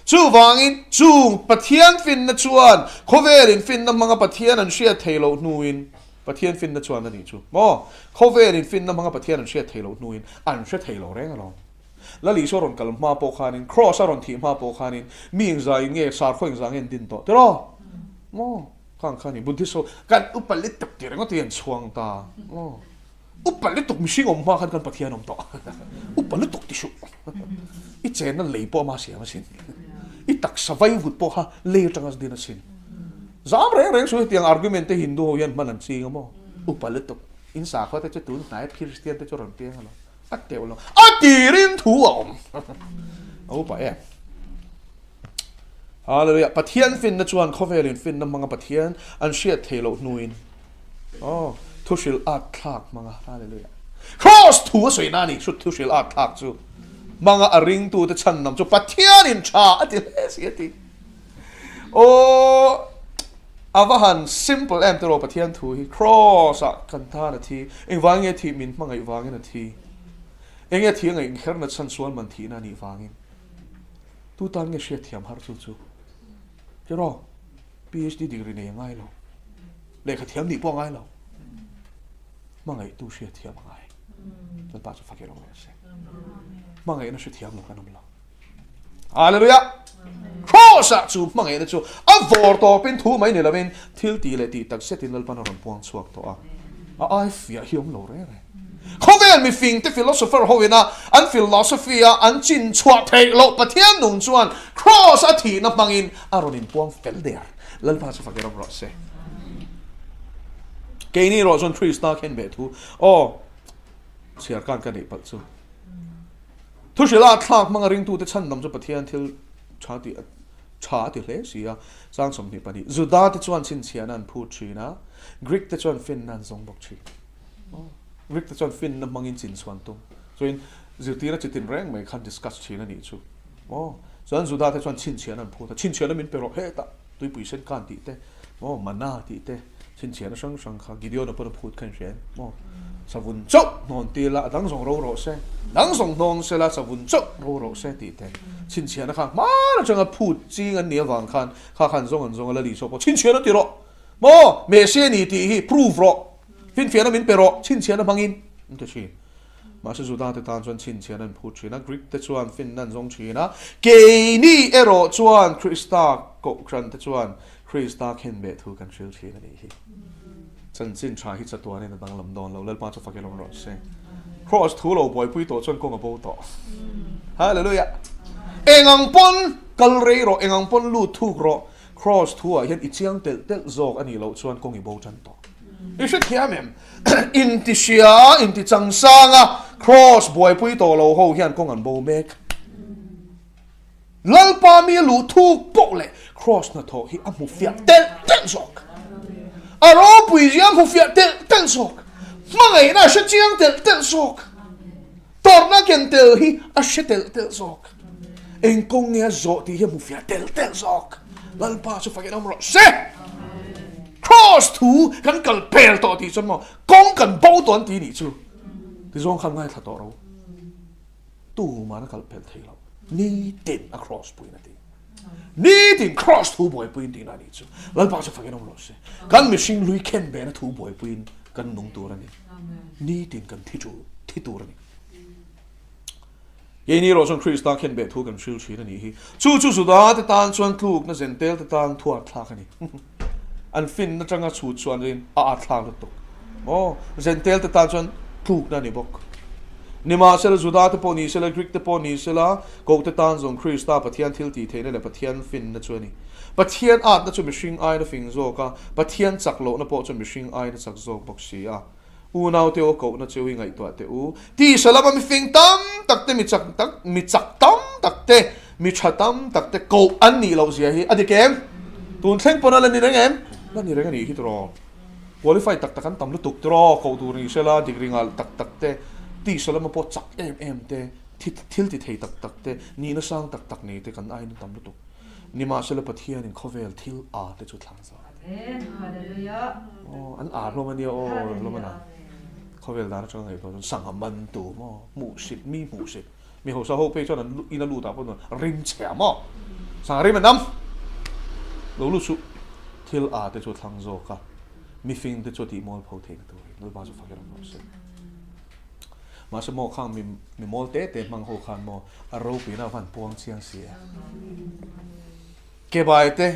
Chuvangin, chung Pathian finna chuan khawvelin finna hmanga Pathian an hriat theih loh hnuin, Pathian finna chuan a nih chu maw? Khawvelin finna hmanga Pathian an hriat theih loh hnuin an hre thei lo reng alawm. Lal Isua rawn kal hma pawh khanin, Kraws a rawn thih hma pawh khanin mi engzaiin nge sarkhaw engzah nge an din tawh tiraw? Maw? Khang kha ni Buddhist ho kan upa lutuk ti ringawt hi an chhuang ta maw? Upa lutuk mihring awm hma khan kan Pathian awm tawh. Upa lutuk ti hruh. I chenna lei pawh ama siam asin. I taksa vai vut pawh kha lei atanga din asin. Zam reng reng suh hetiang argument te Hindu ho hian hman an ching a maw? Upa lutuk. In sakhua te chu tun hnai Christian te chu rawn piang alo. A teuh lo. A tirin thu a awm. A upa em. Hallelujah. Pathian finna chuan khawvelin finna hmanga Pathian an hriat theih loh hnuin Oh, thuhril at thlak hmanga. Hallelujah. Cross thu a sawi na ni, thu thuhril at thlak chu. Hmanga a ringtu te chhan nam chu Pathianin tha a ti hle si a ti. Oh, a va han simple em tiraw Pathian thu hi. Cross ah kan tan a thi. Engvang nge thih min hmangaih vangin a thi. Enge thi a ngaih kher na chhan sual man thihna a nih vangin. Tu tan nge hriatthiam har chu chu. Tiraw, PhD degree nei a ngai lo. Lehkha thiam nih pawh a ngai lo. Hmangaihtu hriatthiam a ngai. Lalpa chu fakir awm rawh se. Hmangaihna hrethiam lo kan awm lo. Hallelujah! Cross-ah chu hmangaihna chu a vawr tawpin thu mai ni lovin thil tih leh tih tak zetin Lalpan a rawn puang chhuak tawh a. A ai fiah hi awm lo reng reng. Khawvel mifingte philosopher hoina an philosophy a an chin chhuah theih loh Pathian nung chuan Cross a thihna hmangin a rawn inpuang fel der. Lalpa chu fakir awm rawh se. Keini erawh chuan Krista khen beh thu aw chhiar khan ka neih palh chu. Thu hrilh a thlak hmanga ringtute chhandam chu Pathian thil tha tih tha a ti hle si a. Chang 22 Juda te chuan chhinchhiahna an phut thin a, Greek te chuan finna an zawng bawk thin. Greek te chuan finna hmangin chinchhuan tum. Chuin zirtira chi tin reng mai khan discuss thin a nih chu. Aw, chuan Juda te chuan chhinchhiahna an phut a, chhinchhiahna min pe rawh hetah tuipui sen khan tih te, aw mana tih te, chhinchhiahna hrang hrang kha Gideon-a pawn a phut kha in hria em? Aw, savun chauh hnawn ti la, a dang zawng ro rawh se, dang zawng hnawng se la, savun chauh ro rawh se tih te, chhinchhiahna kha hman atanga phut ching an nih avang khan kha khan zawng an zawng a la li saw pawh chhinchhiahna ti rawh maw, Messiah ni tih hi prove rawh, finfiahna min pe rawh, chhinchhiahna hmangin an ti thin. Mahse Juda te tan chuan chhinchhiahna an phut thin a, Greek te chuan finna an zawng thin a, keini erawh chuan Krista kohhran te chuan Krista khenbeh thu kan hril thin a nih hi. Chanchin tha hi chatuanin a danglam dawn lo, Lalpa chu fak ilawm rawh se. Kraws thu lo buaipui tawh chuan kawng a bo tawh. Hallelujah! Engang pawn kal rei rawh, engang pawn lut thuk rawh, Kraws thu ah hian i chiang telh telh zawk a nih loh chuan kawng i bo tan tawh. I hrethiam em? Inti hria, inti changsang a, Kraws buaipui tawh lo ho hian kawng an bo mek. Lalpa mi a luh thuk poh leh Kraws hnathawh hi a hmu fiah telh telh zawk. A ropui zia a hmu fiah telh telh zawk. Hmangaihna a hre chiang telh telh zawk. Tawrhna ken tel hi a hre telh telh zawk. Eng kawng nge a zawh tih hi a hmu fiah telh telh zawk. Lalpa chu fakin awm rawh se. Cross thu kan kal pel tawh tih chuan maw kawng kan bo tawh an ti nih chu. Tizawng khan ngaithla tawh ro. Tuman a kal pel thei lo. Nitin a cross puiin a ti. Nitin cross thu buaipuiin tihna a nih chu. Lalpa chu fakin awm rawh se. Kan mihring hlui khen bena thu buaipuiin kan nung tur a ni. Nitin kan thi tul thi tur a ni. Keini erawh chuan Krista khen beh thu kan hril thin a nih hi. Chu chu Juda te tan chuan tlukna zentel te tan thuat thlak a ni. An fin atanga chhut chuan in a at thlak lutuk. Aw, Jentail te tan chuan tlukna a ni bawk. Nimahsela, Juda te pawh ni sela, Greek te pawh ni sela, Koh te tan zawng Krista Pathian thil tih theihna leh Pathian finna chu a ni. Pathian atna chu mihring aiin a fing zawk a, Pathian chak lohna pawh chu mihring aiin a chak zawk bawk si a. Unaute aw kohna cheu hi ngaihtuah teh u. Tisa lama mi fing tam tak te, mi chak tak, mi chak tam tak te, mi tha tam tak te koh an nih loh zia hi a dik em? Tun thleng pawn a la ni reng em? La ni reng a nih hi tiraw? Qualify tak tak an tam lutuk tiraw? Koh tur ni sela, degree nghal tak tak te, tisa lama pawh chak em em te, thil ti thei tak tak te, nihna sang tak tak nei te kan aiin an tam lutuk. Nimahsela Pathianin khawvel thil a te chu thlang zawk a ni. Aw, an a hlawm a nia aw, hlawm a na. Khawvel dan atanga ngaihtuah chuan sangha man tu maw, hmuhsit, mi hmuhsit. Mi hausa ho phei chuan an in a lut ah pawh rim chhia maw, sangha rim a nam. Lo lut suh, thil a te chu a thlang zawk a, mifing te chu a tihmual pho theihna turin Lalpa chu fak i ram rawh se. Mahse maw khang mi mi mawl te te hmang ho khan maw a ropuina a van puang chiang si e. Ke bai te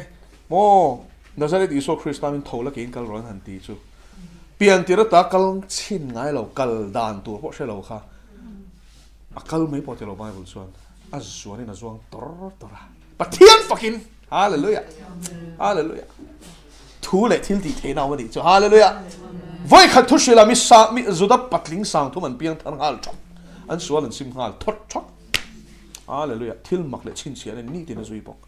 maw Nazareth Isua Krista min tho la keiin kal rawh an han ti chu pian tir ata kal chhin ngai lo kal dan tur pawh hre lo kha a kal mai pawh ti lo Bible chuan a zuanin a zuang tor tor a Pathian fakin Hallelujah Hallelujah Thu leh thil tih theihna awm a nih chu. Hallelujah! Vawi khat thu hrilh a mi sa mi Juda patling sang thum an piang thar nghal thawk. An sual an sim nghal thawt thawt. Hallelujah! Thil mak leh chhinchhiah nen nitin a zui bawk.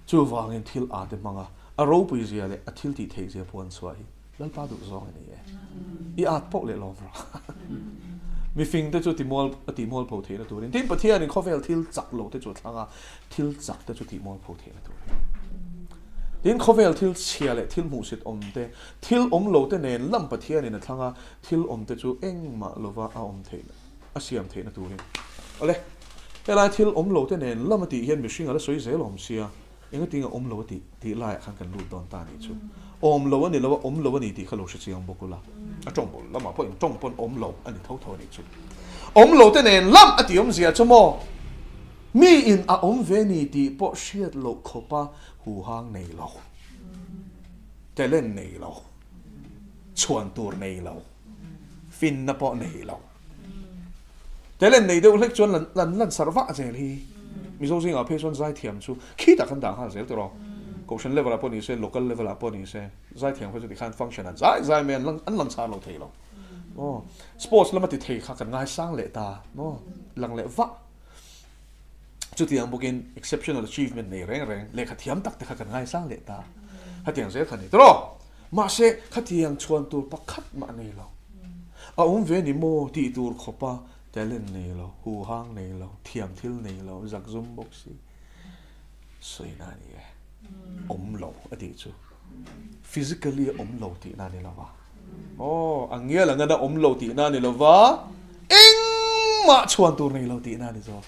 Chuvangin thil a te hmanga a ropui zia leh a thil tih theih zia puan chhuah hi Lalpa duh zawng a ni e. I at poh leh lawm rawh. Mifing te chu timual a tihmual pho theihna turin tin Pathianin khawvel thil chak lo te chu a thlang a, thil chak te chu tihmual pho theihna turin. Tin khawvel thil chhia leh thil hmuhsit awm te, thil awm lo te nen lam Pathianin a thlang a, thil awm te chu engmah lova a awm theihna, a siam theihna turin. Awle, helai thil awm lo te nen lam a tih hian mihring a la sawi zel awm sia. Engatinge awm lo a tih tih laiah khan kan lut dawn ta a nih chu. Awm lo a ni lo a, awm lo a ni tih kha lo hre chiang bawk ula. A tawng bul lamah pawh in tawng pawn awm lo a ni tho tho a nih chu. Awm lo te nen lam a tih awmzia chu maw? Mi in a awm ve ni tih pawh hriat loh khawpa huhang nei lo, talent nei lo, chhuan tur nei lo, finna pawh nei lo. Talent nei deuh hlek chuan lan lan sarh vah zel hi. Mizo zingah phei chuan zaithiam chu khitah kan dah nghal zel tawh. Kohhran level ah pawh ni se, local level ah pawh ni se, zaithiam kha chu tikhan function an zai zai mai an an lang char lo thei lo. Aw, sports lama ti thei kha kan ngaisang leh ta maw, lang leh vah. Chutiang bawkin exceptional achievement nei reng reng lehkha thiam tak te kha kan ngaisang leh ta. Khatiang zel kha ni tawh. Mahse, khatiang chhuan tur pakhat mah nei lo. A awm ve ni maw tih tur khawpa talent nei lo, huhang nei lo, thiam thil nei lo, zakzum bawk si sawina a ni e. Awm lo a tih chu physically a awm lo tihna a ni lo va. Aw, a ngial ang a awm lo tihna a ni lo va, engmah chhuan tur nei lo tihna a ni zawk.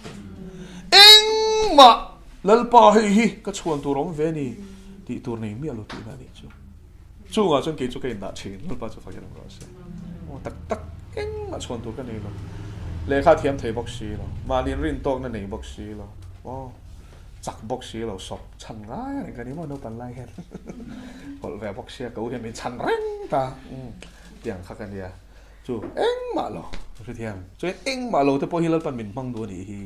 Engmah Lalpa hei hi ka chhuan tur a awm ve ni tih tur nei miah lo tihna a nih chu. Chungah chuan kei chu ka indah thin, Lalpa chu fakin awm rawh se. Aw tak tak engmah chhuan tur ka nei lo. Lehkha thiam thei bawk si lo, mahni rintawkna nei bawk si lo, aw chak bawk si lo, sawp chhan ngai a ni ka ni maw naupang lai hian hawlh ve bawk sia ka u hian min chhan reng ta tiang kha ka nia chu engmah lo hrethiam chuan engmah lo te pawh hi Lalpan min hmang duh a nih hi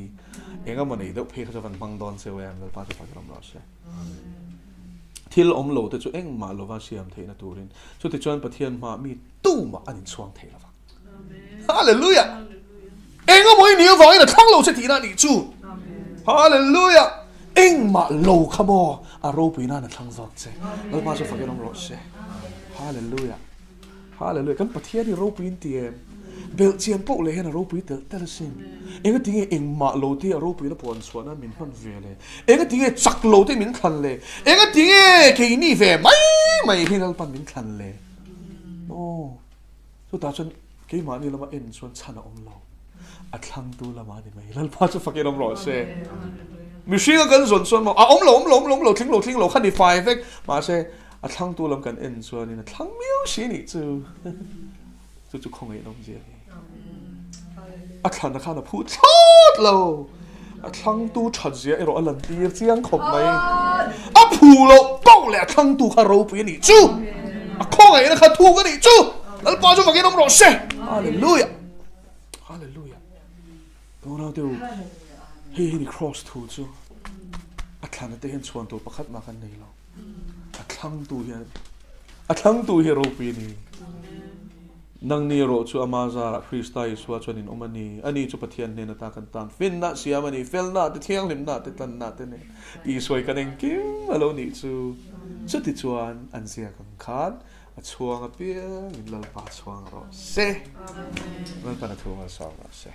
engemaw nei deuh phei kha chu van hmang dawn cheu em Lalpa chu fakin awm rawh se. Thil awm lo te chu engmah lova siam theihna turin chutichuan Pathian hmaah mi tumah an inchhuang thei lova. Hallelujah! Engemaw i nih avangin a thlang lo che tihna a nih chu. Hallelujah! Engmah lo kha maw a ropui nan a thlang zawk che. Lalpa chu fakin awm rawh se. Hallelujah! Hallelujah! Kan Pathian hi ropui in ti em? Belhchian poh leh hian a ropui telh telh asin. Enga tinge engmah lo te a ropuina puan chhuah nan min hman ve le? Enga tinge chak lo te min thlan le? Enga tinge keini ve mai mai hi Lalpan min thlan le? Aw, chutah chuan keimahni lama en chuan chhan a awm lo. A thlangtu lamah a ni mai. Lalpa chu fakin awm rawh se. Mihringa kan zawn chuan maw a awm lo, awm lo, awm lo, awm lo, tling lo, tling lo kha ni fai vek. Mahse, A thlangtu lam kan en chuanin a thlang miau si nih chu. Chu chu khawngaih nawm zia hi. A thlanna khan a phu thlawt lo. A thlangtu that zia erawh a lan tir chiang khawp mai. A phu loh poh leh a thlangtu kha ropui a nih chu. A khawngaihna kha thuk a nih chu. Lalpa chu fakin awm rawh se. Hallelujah. Hallelujah. Tunau te u, hei hi ni cross thu chu. A thlan te hian chhuan tur pakhat mah kan nei lo. A thlangtu hian a thlangtu hi ropui a ni. Nangni erawh chu ama zarah Krista Isua chuan in awm a ni. Ani chu Pathian hnen ata kan tan finna siam a ni, felna te, thianghlimna te, tlanna te nen Isua i kan engkim a lo nih chu. Chutichuan an ziak ang khan a chhuang apiangin Lalpa chhuang rawh se. Lalpan a thu ngalsawm rawh se.